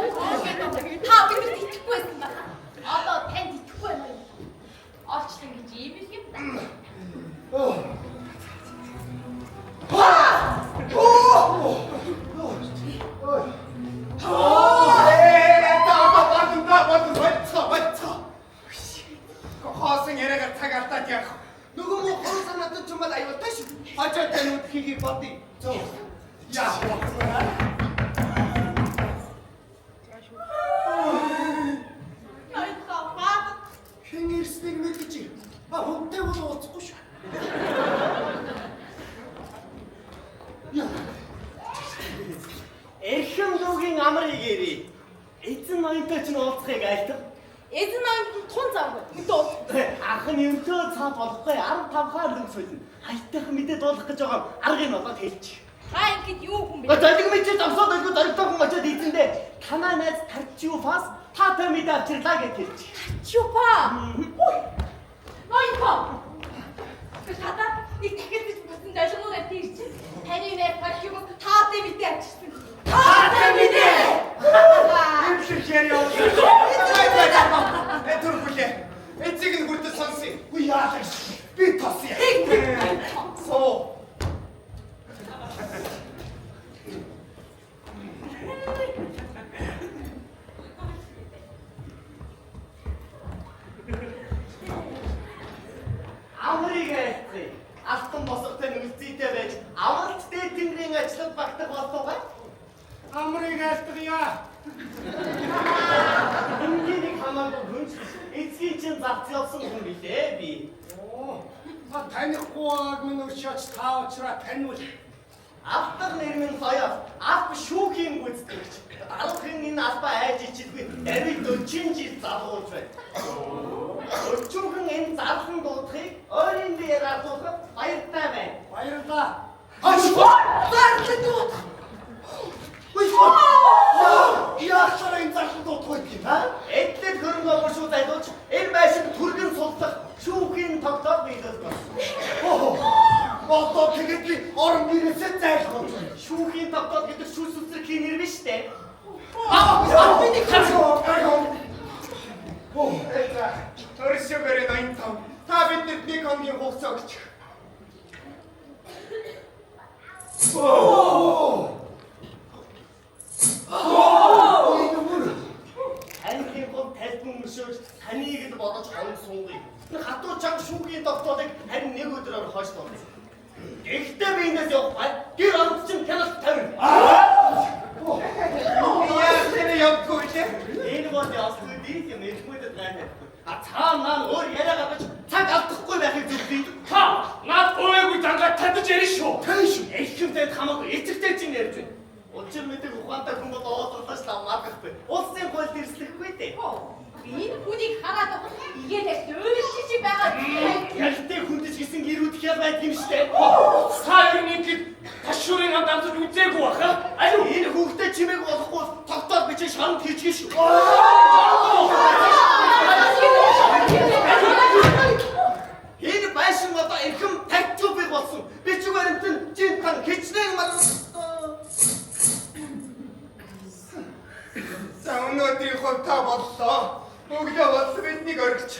гэдэг. Та бидэрт итгэхгүй байсан байна. Одоо танд итгэхгүй байна уу? Олчлон гэж ийм их юм да. Оо. Оо. Оо. Ээ, та бадын та бадын болцоо болцоо. Хоосон яриагаар цаг алдаад яах. Нөгөө муу хор санаатай ч юм бол аюултай шүү. Хожоо тань үдэхийг бодъё. Зөв. Яах вэ? Ноёнтоо баад. Хэн ирснийг мэдэж. А хүнтэй бол уулзахгүй шүү. Яа. Эрхэм дүүгийн амар игээрээ. Эзэн ноёнтой ч уулзахыг айлтав. Эзэн ноёнд тун завгүй. Үнтэй уулз. Ах нь ердөө цаад болохгүй 15 хаа лүг солино. Аятайхан мэдээ дуулах гэж байгаа аргыг нь олоод хэлчих. Та ингэд юу хүн бэ? Залиг мэдээ зогсоод байлгүй зоригтой хүн очиод эзэндээ танаа найз Тарчуфас таатай мэдээ авчирлаа гэж хэлчих. Чупа. Ноёнтоо. Би хадаа нэг дахиад бүтэн долгоноор авти ирчих. Таны найз Тарчуфас таатай мэдээ авчирсан. Таатай мэдээ. Юм шиг яриа. Э түр хүлээ. Эцэг нь хүртэл сонсъё. Үгүй яалаа. Би тосъё. Суу. Амрыг айлтгая. Алтан босготой нүлзийтэй байж авралт дээд тэнгэрийн ажилд багтах болтугай. Амрыг айлтгая. Энгийн хамаагүй хүн ч эцгийн чинь зарц явсан хүн билээ би. Оо. Та танихгүй байгааг минь өршөөч та уучраа таниул. Автар нэр минь соёо. Алба шүүхийн гүйцэтгэгч. Даруухын энэ албаа айж ичилгүй даруй 40 жил залгуулж байна. Өчүүхэн энэ зарлан дуудахыг ойрын биеэр ардуулах баяртай байна. Баярлалаа. Хаш. Зарлан дуудах. Үгүй. Яахлаар энэ зарлан дуудах вэ гэх юм аа? Эдлэл хөрөнгө оруулах зайлуулж энэ байшин түргэн суллах шүүхийн тогтоол биелэл болсон. Оо. Одоо тэгээд би орон гэрээсээ зайлах болж байна. Шүүхийн тогтоол гэдэг шүүс үсрэхийн нэр биш үү? Аа, миний харсан. Оо. За, төршөөгөө ноён том. Та бидэнд нэг хоногийн хугацаа өгч. Танихын гол тайлбан мөшөөж таныг л бодож хон сунгыг. Хатуу чанга шүүгийн тогтоолыг харин нэг өдрөөр хойш дуулсан. Гэхдээ би эндээс явахгүй. Гэр оронд чинь хяналт тавина. Яа тэр явдгүй лээ. Энэ бол ёсгүй дийл юм элбүүдэд гайхахгүй. А цаана маань өөр яриа гаргаж цаг алдахгүй байхыг зөвлөе. Та над өөгүй зангаа татаж ярина шүү. Тэн шүү. Эхэмтэй хамаагүй эцэгтэй чинь ярьж байна. Учир мэдэг ухаантай хүн бол оотлолоос ламаахгүй. Улсын хуульд эрсдэхгүй дээ. Энэ хүнийг хараад игээл дөөршиж байгаа. Ялтай хүндэж гисэн гэрүүдх ял байдаг юм штэ. Та ер нь ингэж ташуурын амд амсаж үзээгүй баха. Аль энэ хүүхдээ чимээг болохгүй тогтоол бичиж шоронд хийчихэн шүү. Энэ байшин одоо эрхэм тавьчих бий болсон. Бичиг баримт нь жин тан хичнээн мал. За өнөөдрийн хувь та боллоо. Өглөө болсон биднийг оргич.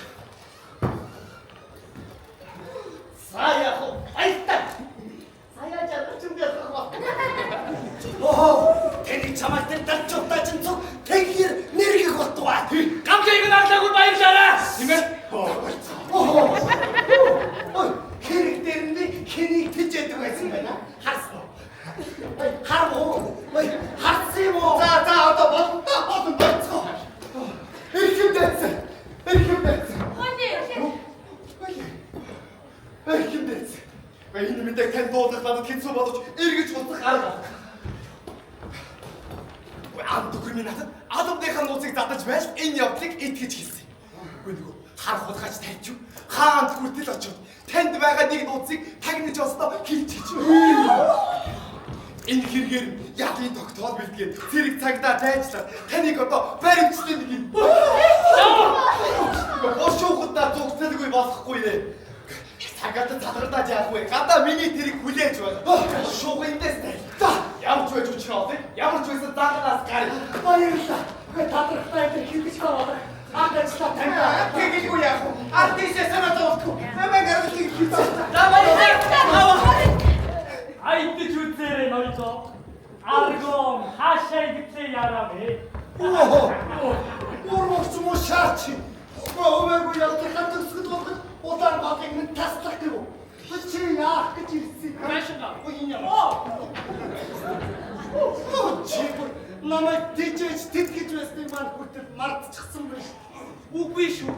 За яах вэ? Баяртай. Саяа жаргаж юм байх ба. Оо, тэнийг чамайг тэр далчуудаа чинь цуг тэнгэр нэргэх болтугай. Гамлыг нь алаагүй баярлалаа. Тийм ээ? Оо. Ой, хэрэг дээр нь би хэнийг тижээдэг байсан байна. Харсан уу? Ой, харав уу? Ой, харсан юм уу? За за одоо боллоо. Болон болцгоо. Эрхэм дайсан. Эрхэм дайсан. Хони. Эрхэм дайсан. Энэ мэдээг тань дуулах надад хэцүү боловч эргэж буцах арга алга. Ам дөхөр минь надад албаныхаа нууцыг задаж байж энэ явдлыг итгэж хэлсэн. Үгүй нөгөө хар хулгайч тайчив хаанд хүртэл очиод танд байгаа нэг нууцыг тагнаж олсноо хэлчихэж. Энэ хэрэгээр ялын тогтоол бэлтгээд цэрэг цагдаа дайжлаад таныг одоо баримтлан нэг юм. Бошуухудаа зүгцэлгүй болохгүй нэ. Цагаад цадгардаж яах вэ? Гадаа миний тэрийг хүлээж байна. Шууг эндээс тай. За, ямар ч байж учраа олъё. Ямар ч байсан загнаас гар. Баярлалаа. Үгүй тадрахтай энэ хэрэгж байгаа. Анд ажиллаа таньда. Тэгэлгүй яах вэ? Ард тийшээ санаа зовлтгүй. Намайг аргалыг хийсэн. За баярлалаа. Айдэж үзээрэй ноёдоо. Аргон хаашаа идэвхтэй яраа вэ? Оо. Урмогч юм уу шаач. Өөмөөгүй ялтахад төгсгөл болгож улаан голыг минь таслах гэв. Чи яах гэж ирсэн? Байшингаа. Үгүй энэ ямар. Оо чи бүр намайг тийжээж тэтгэж байсныг маань хүртэл мартчихсан байна шүү. Үгүй шүү.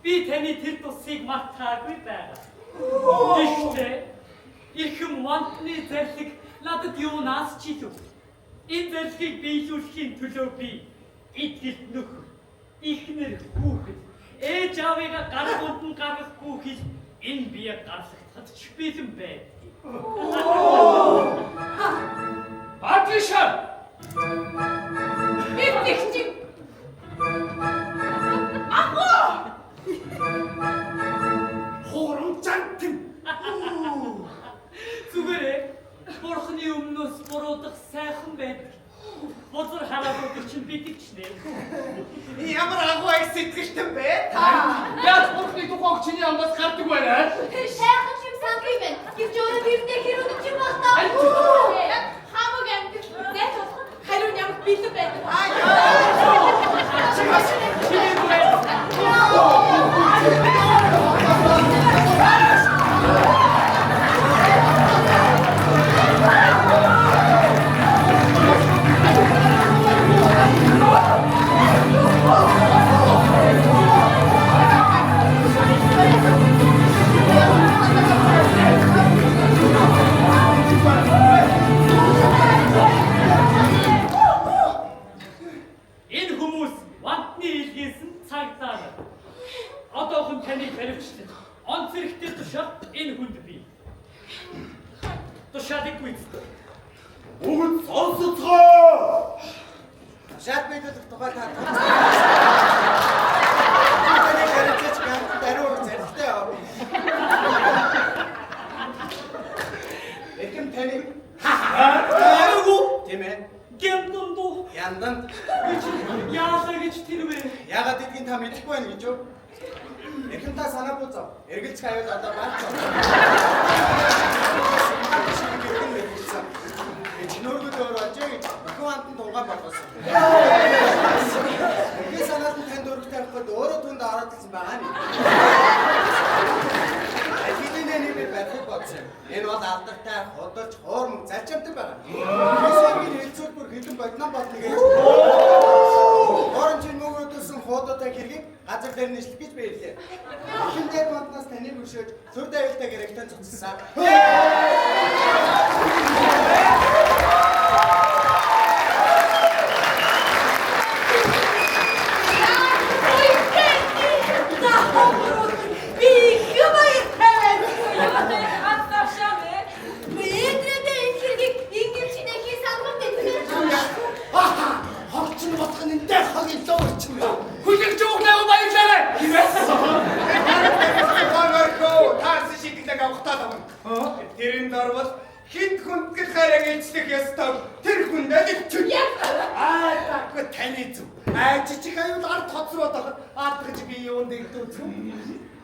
Би таны тэр тусыг мартаагүй байгаа. Гэхдээ эрхэм вантны зарлиг надад юунаас ч илүү. Энэ зарлигийг биелүүлэхийн төлөө би итгэлт нөхөр, эхнэр хүүхэд, ээж аавыгаа гар гунд нь гаргахгүй хэл энэ бие гарлахад ч бэлэн байдгийг. Патришар! Бид чи. Ахоо! Хурамжантэн. Зүгээрээ бурхны өмнөөс буруудах сайхан байдаг. Бозор хараад чинь бидэг ч нэ. Ямар агуу аяг сэтгэлтэн бэ та? Яаж бурхны тухайг чиний амнаас гардаг байна? Тэр сайхан юм сандгүй байна. Гэвч өөрөө тэрнээ хэр үнэн юм бол таа. Хамаг амьд зайч болох хариу нь ямар бэлэн байдаг. Чи бас чиний байна. Энэ хүмүүс вантны илгээсэн цагдаа нар. Одоохон таныг баривчлан онц зэрэгтэй тушаал энэ хүнд бий. Тушаалыг гүйцэтгэв. Бүгд сонсоцгоо. Шат мэдүүлэх тухай та. Таныг баривчилж ганц даруй зэрэгтэй яваа. Эрхэм таныг Аргагүй. Тийм ээ. Гэмдэндүү. Яндан Яалаа гэж тэр вэ? ягаад гэдгийг та мэдэхгүй байна гэж юу? Эрхэм Эрхэм та санаа буу зов. Эргэлзэх аюул одоо байх. Шиг мэргэлсэн. Чинөөргөд өөр олжээ гэж өхөн амтан тунгаа болгосон. Эрхээ санаат нь танд өргөх тавих гээд өөрөө түнд ороодсон байгаа юм. Хэдийнэ нэрээ барихыг бодсон юм. Энэ бол алдартай худалч хуурмаг залчамтай байгаа. Хисогийн хэлцүүр бүр хідэн бодноо бодно гэж. Хорон чинь мөгөөдөлсөн хуудуутай хэргийг газар дээр нийслэх гэж биелээ. Ихэн дээд манднаас таныг өршөөж сүр давилтай гэрэгтэн цуцсан. Би их баяртай байна. Юутай ганц давшаа мэ? Эдрээдээ энэ хэргийг ингэвч нэхий салгах гэдэг. Хогч нь бодох нь энэ хогийн луурч юм. Хүлэгч өглөө баярлалаа. Томорхоо таарсан шийдэглэг авахтаа давна. Тэрэн дорвол хинт хүндэтгэл хайран эцлэх ёстой тэр хүндээ л ичвэ. Аа таагүй таны зүг. Аа жижиг аюул ард хоцроод байхад аадгаж би юунд игдүүц юм.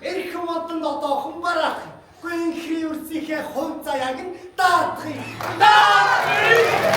Эрхэм модонд одоохон бараах. Гүнхий үрсийнхээ хувь заяаг нь даатгая. Даатгая!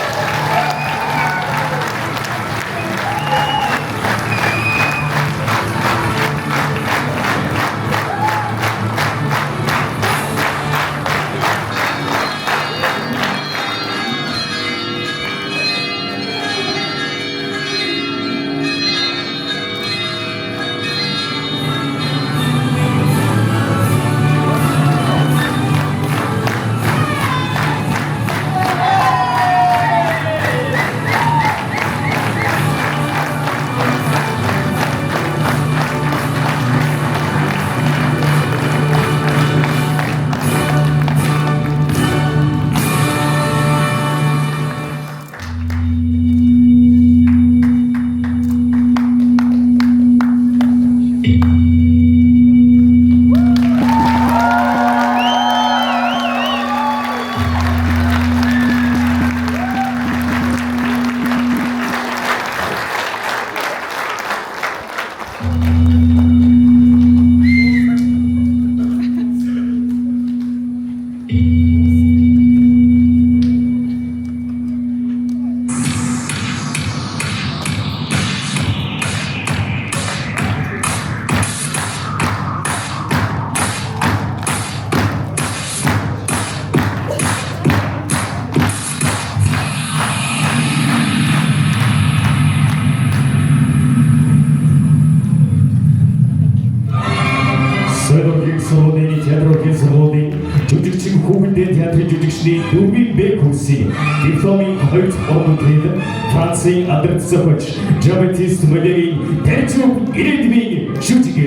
Содогийн сургуулийн театрын сургуулийн жүжигчин хүүхэдийн театрын жүжигчний дөрвийн Б курсын дипломын хоёр дахь уран бүтээл Францын алдарт зохиолч Жан-Батист Мольерийн Тарчук ирээдүйн жүжиг.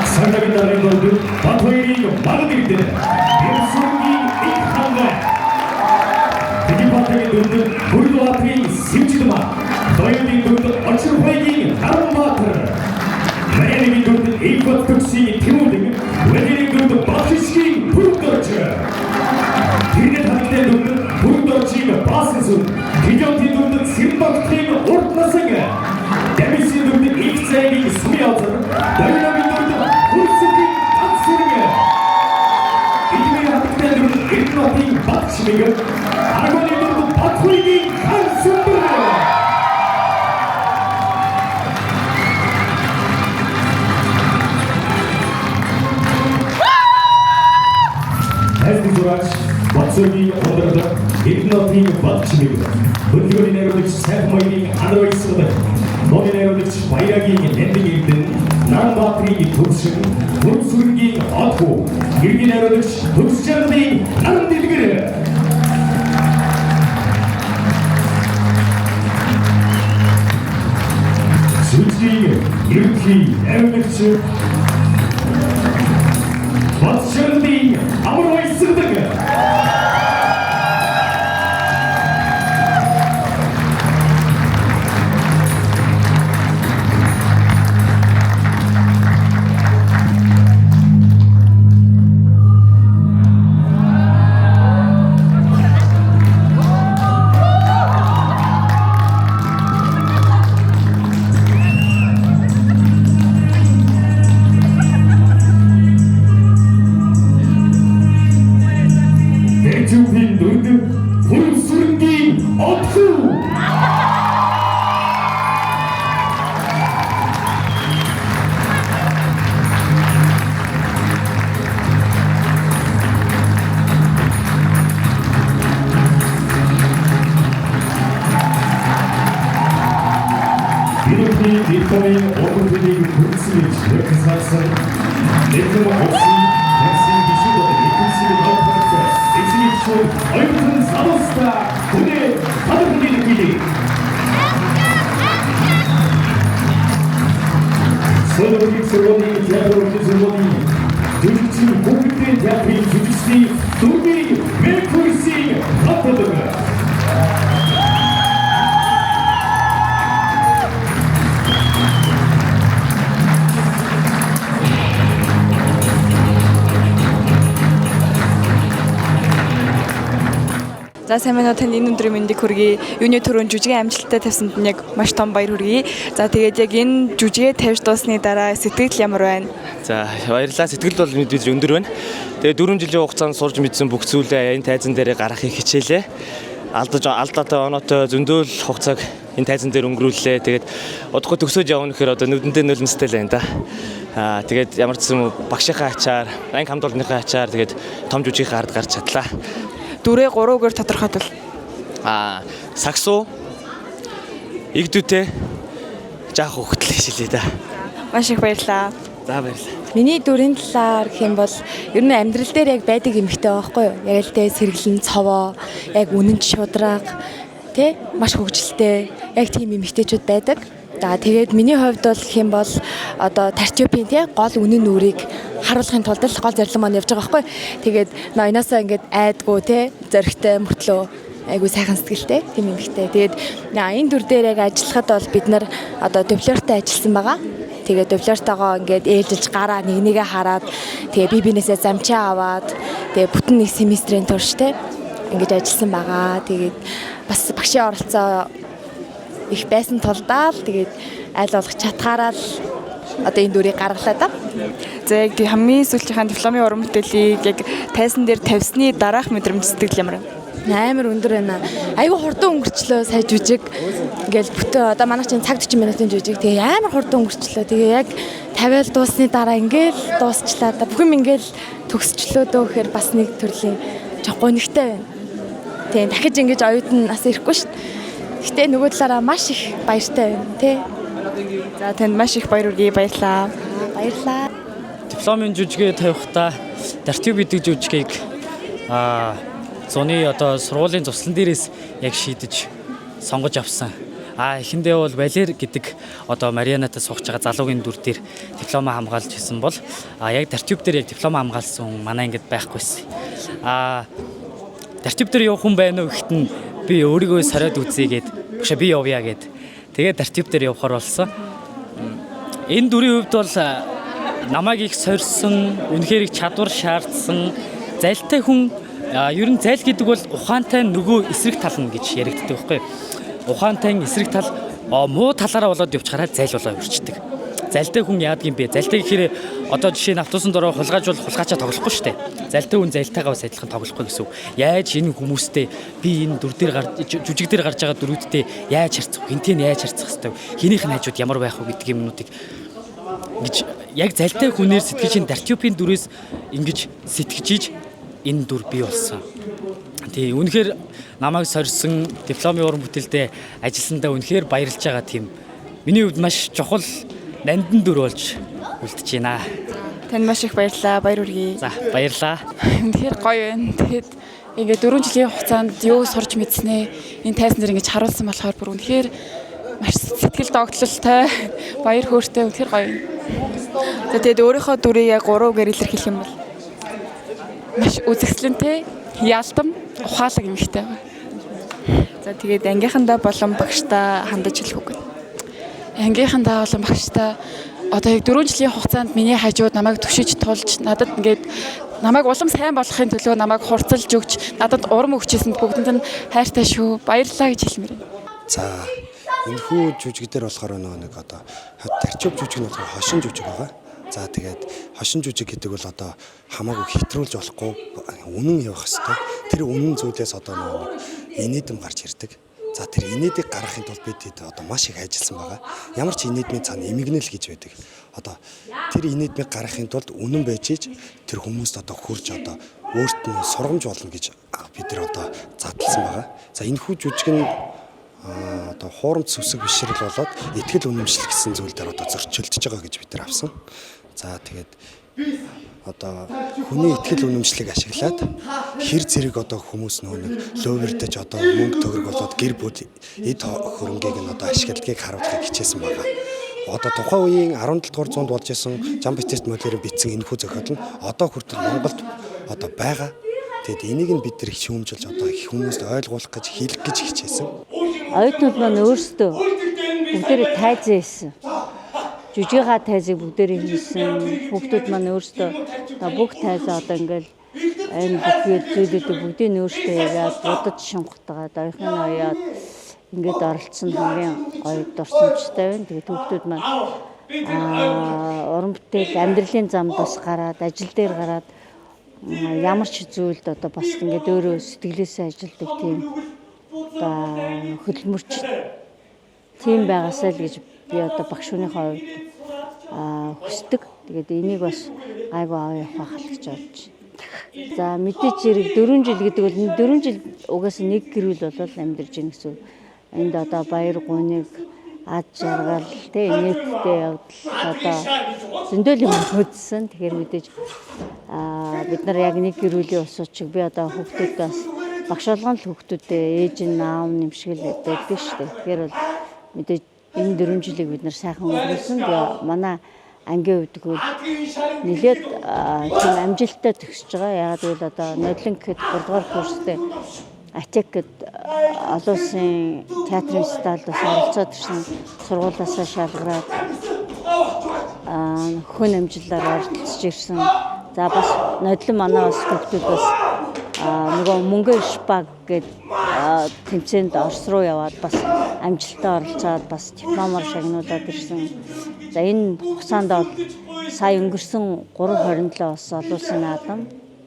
Сардагийн дарын донд Бат хоёрын Магад ирдэ. Бэрсүнгийн их хангай. Тэжибаатарын дүнд Бүрдбаатарын Сэмжидма. Доёдын дүнд Очирхойгийн Харанбаатар. Марианыгийн дүнд Эйфот төгсийн Тэмүүлэн, Валерийн дүнд Батшгийн Бүрдорж. Тэрний хатны дүнд Бүрдоржийн Баасэнсүн, Кижонтын дүнд Симбактын урд насан. Дамисийн дүнд Их зайгийн Сүмьязар, Доёногийн дүнд Хүрсэгийн Гансүрэг. Эдгээр хатны дүнд Эрдэнэтийн Батчмиг, Аргоны дүнд Батхуйгийн Хансүмбэр. Найзны зураач Батсуугийн ундрал Эрдэнэтийн Батчмиг, Хөдөлгөөний найруулагч Сайхан Моёрын Анрой Судаг, Номын найруулагч Баярагийн Нандин Эрдэнэ, Наранбаатарын Төвшин, Бүрсүргийн Одхүү, Иргэний найруулагч Төгсжанлын Наран Дэлгэр. Жүжигийн ерөнхий найруулагч Батшанлын Амарвай Сэгдэг. Дартюпийн дүрд Хүнсүрнгийн Отхүү. Бидний дипломын уран бүтээлийг хүргэсэн гэж явуулсан. Диплом улсын таксийн гишүүд болон эдийн нотолцоо эзний гишүүд оюутан залууста хүнээ талархны хэлье. Солонгосын сургуулийн театр сургуулийн жүжигчин хүүхдийн театрын жүжигчдийн дөрвийн Меркурисийн хамтлаг. За, сайн байна уу, танд энэ өдрийн мэндийг хүргэе. Юуны түрүүнд жүжигээ амжилттай тавьсанд нь яг маш том баяр хүргэе. За, тэгээд яг энэ жүжигээ тавьж дууссаны дараа сэтгэл ямар байна? За, баярлалаа. Сэтгэл бол мэдээж өндөр байна. Тэгээ 4 жилийн хугацаанд сурж мэдсэн бүх зүйлээ энэ тайзан дээр гаргахыг хичээлээ. Алдаж алдаатай оноотой зөндөөл хугацааг энэ тайзан дээр өнгөрүүллээ. Тэгээд удахгүй төгсөөж явна гэхээр одоо нүдэндээ нулимстай л байна да. Тэгээд ямар ч юм багшийнхаа ачаар, анги хамт олонныхаа ачаар тэгээд том жүжигийнхээ ард гарч чадлаа. Дүрээ 3-гээр тодорхойлвол? Саксуу, игдүүтэй, жаах хөвгтлээ шилээ да. Маш их баярлалаа. За, баярлалаа. Миний дүрийн талаар гэх юм бол ер нь амьдрал дээр яг байдаг эмэгтэй байхгүй юу? Яг л тэ сэргэлэн цовоо, яг үнэнч шудраг, тэ маш хөгжилтэй яг тийм эмэгтэйчүүд байдаг. За, тэгээд миний хувьд бол гэх юм бол одоо Тартюпийн тий гол үнэн нүрийг харуулахын тулд л гол зорилго маань явж байгаа байхгүй. Тэгээд ноёноосоо ингээд айдгүй тий зоригтой мөртлөө айгуу сайхан сэтгэлтэй тийм эмэгтэй. Тэгээд энэ дүр дээр яг ажиллахад бол бид нар одоо дублертай ажилласан байгаа. Тэгээд дублертойгоо ингээд ээлжилж гараа нэг нэгэ хараад, тэгээ би бинээсээ замчаа аваад, тэгээ бүтэн нэг семестрийн турш те ингэж ажилласан байгаа. Тэгээд бас багшийн оролцоо их байсан тулдаа л тэгээд аль болох чадхаараа л одоо энэ дүрийг гаргалаа да. За, яг хамгийн сүүлчийнхаа дипломын уран бүтээлийг яг тайзан дээр тавьсны дараах мэдрэмж сэтгэл ямар вэ? Амар өндөр байна. Айгүй хурдан өнгөрчлөө сая жүжиг. Ингээл бүтээ одоо манай чинь цаг 40 минутын жүжиг. Тэгээ амар хурдан өнгөрчлөө. Тэгээ яг тавиал дууссаны дараа ингээл дуусчлаа да. Бүх юм ингээл төгсчлөө дөө гэхээр бас нэг төрлийн жоох гонигтай байна. Тэгээ дахиж ингэж оюутан нас ирэхгүй шүү дээ. Гэтэ нөгөө талаараа маш их баяртай байна тий. За, танд маш их баяр хүргэе, баярлалаа. Баярлалаа. Дипломын жүжигээ тавихтаа Дартюб гэдэг жүжигийг зуны одоо сургуулийн зуслан дээрээс яг шийдэж сонгож авсан. Эхэндээ бол Валер гэдэг одоо Марианатай суугч байгаа залуугийн дүр дээр дипломоо хамгаалж исэн бол яг Дартюб дээр яг дипломоо хамгаалсан хүн манай ангид байхгүйсэн. Дартюб дээр явах хүн байна уу гэхэд нь би өөрийгөө сориод үзье гээд багшаа би явъя гээд тэгээд Дартюб дээр явхаар болсон. Энэ дүрийн хувьд бол намайг их сорьсон, үнэхээр их чадвар шаардсан залтай хүн. Ер нь зайл гэдэг бол ухаантай нөгөө эсрэг тал нь гэж яригддаг байхгүй юу? Ухаантай эсрэг тал муу талаараа болоод явчихаараа зайл болоо өрчдөг. Залтай хүн яадаг юм бэ? Залтай гэхээр одоо жишээ нь автобусын дороо хулгайж бол хулгайчаа тоглохгүй шүү дээ. Залтай хүн залтайгаа бас адилхан тоглохгүй гэсэн үг. Яаж энэ хүмүүстэй би энэ дүр дээр жүжиг дээр гарч байгаа дүрүүдтэй яаж харьцах вэ? Хинтэй нь яаж харьцах хэвтэй вэ? Хинийх нь хажууд ямар байх вэ гэдэг юмнуудыг ингэж яг залтай хүнээр сэтгэж энэ Дартюпийн дүрээс ингэж сэтгэж иж энэ дүр бий болсон. Тий, үнэхээр намайг сорьсон дипломын уран бүтээлдээ ажилласандаа үнэхээр баярлж байгаа тийм. Миний хувьд маш чухал нандин дүр болж үлдэж байна. Танд маш их баярлалаа. Баяр хүргэе. За, баярлалаа. Үнэхээр гоё байна. Тэгээд ингээд 4 жилийн хугацаанд юу сурч мэдснээ энэ тайзан дээр ингэж харуулсан болохоор бүр үнэхээр маш сэтгэл догтлолтой, баяр хөөртэй, үнэхээр гоё байна. За, тэгээд өөрийнхөө дүрийг яг 3-гээр илэрхийлэх юм бол? Маш үзэсгэлэнтэй, яалтам, ухаалаг эмэгтэй байгаа. За, тэгээд ангийнхандаа болон багшдаа хандаж хэлэх үг. Ангийнхандаа болон багшдаа одоо яг 4 жилийн хугацаанд миний хажууд намайг түшиж тулж, надад ингээд намайг улам сайн болохын төлөө намайг хурцлж өгч, надад урам өгчээсэнд бүгдэнд нь хайртай шүү. Баярлалаа гэж хэлмээр байна. За, энэхүү жүжиг дээр болохоор нэг одоо Тарчуп жүжиг нь болохоор хошин жүжиг байгаа. За, тэгээд хошин жүжиг гэдэг бол одоо хамаагүй хэтрүүлж болохгүй, үнэн явах хэвээр. Тэр үнэн зүйлээс одоо нөгөө нэг инээдэм гарч ирдэг. За тэр инээдийг гаргахын тулд бид хэд одоо маш их ажилласан байгаа. Ямар ч инээдмийн цаана эмгэнэл гэж байдаг. Одоо тэр инээдмийг гаргахын тулд үнэн байж ич тэр хүмүүст одоо хүрж одоо өөрт нь сургамж болно гэж бид нар одоо задлсан байгаа. За энэ хүү жүжиг нь одоо хуурамч сүсэг бишрэл болоод итгэл үнэмшил гэсэн зүйл дээр одоо зөрчилдөж байгаа гэж бид нар авсан. За тэгээд одоо хүний итгэл үнэмшлийг ашиглаад хэр зэрэг одоо хүмүүс нөгөө нэг лөвердөж одоо мөнгө төгрөг болоод гэр бүл эд хөрөнгийг нь одоо ашигладгийг харуулахыг хичээсэн байгаа. Одоо тухайн үеийн 17 дугаар зуунд болж исэн Жан Батист Молерийн бичсэн энэхүү зохиол нь одоо хүртэл Монголд одоо байгаа. Тэгэд энийг нь бид нар шүүмжилж одоо их хүмүүст ойлгуулах гэж хэлэх гэж хичээсэн. Оюутнууд маань өөрсдөө бүгдээрээ тайзан хийсэн. Жүжигийнхаа тайзыг бүгдээрээ хийсэн. Хүүхдүүд маань өөрсдөө бүх тайзаа одоо ингээл энэ бүх зүйлүүдийг бүгдийг нь өөрсдөө яриад будаж шинготгаад оёхын оёод ингээд оролцсон хамгийн гоё дурсамжтай байна. Тэгээд хүүхдүүд маань уран бүтээл амьдралын замд бас гараад ажил дээр гараад ямар ч зүйлд одоо бас ингээд өөрөө сэтгэлээсээ ажилладаг тийм одоо хөдөлмөрч тийм байгаасай л гэж би одоо багш хүнийхээ хувьд хүсдэг. Тэгээд энийг бас гайгүй аваа явах байх л гэж бодож байна. За мэдээч хэрэг 4 жил гэдэг бол 4 жил угаасаа нэг гэр бүл болол амьдарч ийн гэсэн. Энд одоо баяр гуниг ад жаргал тэ инээдтэй явдал одоо зөндөл юм үзсэн. Тэгэхээр мэдээж бид нар яг нэг гэр бүлийн улсууд шиг би одоо хүүхдүүдээс бас багш болгон л хүүхдүүдээ ээж нь аав нь юм шиг л байдаг шүү дээ. Тэгэхээр бол мэдээж энэ 4 жилийг бид нар сайхан өнгөрүүлсэн. Тэгээ манай ангийн хувьд бол нэлээд тийм амжилттай төгсөж байгаа. Яагаад гэвэл одоо нодлон гэхэд 3 дугаар курстэй АТЕК гэд олон улсын театрын фестивалд бас оролцоод ирсэн, сургуулиасаа шалгараад хүн амжилтаар оролцож ирсэн. За бас нодлон манай бас хүүхдүүд бас нөгөө мөнгө шпаг гэд тэмцээнд Орос руу яваад бас амжилттай оролцоод бас дипломоор шагнуулад ирсэн. За энэ хугацаанд бол сая өнгөрсөн 327 бас олон улсын наадам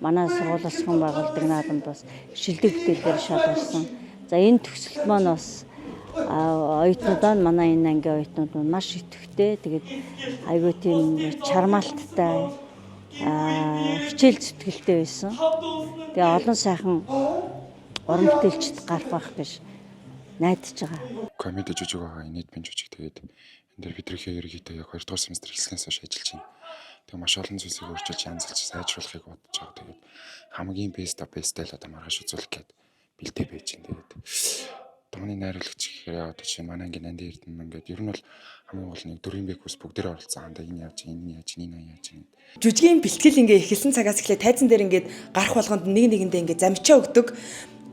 манай сургуулиас зохион байгуулдаг наадамд бас шилдэг бүтээлээр шалгарсан. За энэ төгсөлт маань бас оюутнуудаа нь манай энэ ангийн оюутнууд маань маш идэвхтэй. Тэгээд айгүй тийм чармаалттай хичээл зүтгэлтэй байсан. Тэгээ олон сайхан уран бүтээлчд гарах байх гэж найдаж байгаа. Комеди жүжиг байгаа, инээдмийн жүжиг. Тэгээд энэ дээр бидний ерөнхийдөө яг 2 дугаар семестр эхэлснээс хойш ажиллаж байна. Тэгээ маш олон зүйлсийг өөрчилж, янзалж, сайжруулахыг бодож байгаа. Тэгээд хамгийн best of best л одоо маргааш үзүүлэх гээд бэлдээ байж байна. Тэгээд тооны найруулагч гэхээр одоо чинь манай ангийн Нандин Эрдэнэ ингээд ер нь бол хамгийн гол нэг дөрвийн бэк ус бүгдээрээ оролцсон. Андаа энэ яаж, энэ яаж, энэ яаж энэ. Жүжигийн бэлтгэл ингээ эхэлсэн цагаас эхлээ тайзан дээр ингээд гарах болгонд нэг нэгэндээ ингээ замчаа өгдөг.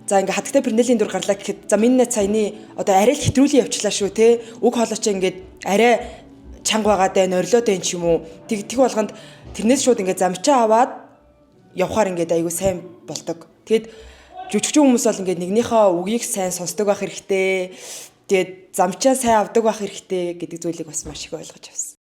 За ингээ хатагтай Пернелийн дүр гарлаа гэхэд за минь найз саяны одоо арай л хэтрүүлэн явчлаа шүү те. Үг хоолой чи ингээд арай чанга байгаа даа норлоод байна ч юм уу. Тэг тэг болгонд тэрнээс шууд ингээ замчаа аваад явхаар ингээд айгүй сайн болдог. Тэгэд жүжигчин хүмүүс бол ингээд нэгнийхээ үгийг сайн сонсдог байх хэрэгтэй. Тэгээд замчаа сайн авдаг байх хэрэгтэй гэдэг зүйлийг бас маш их ойлгож авсан.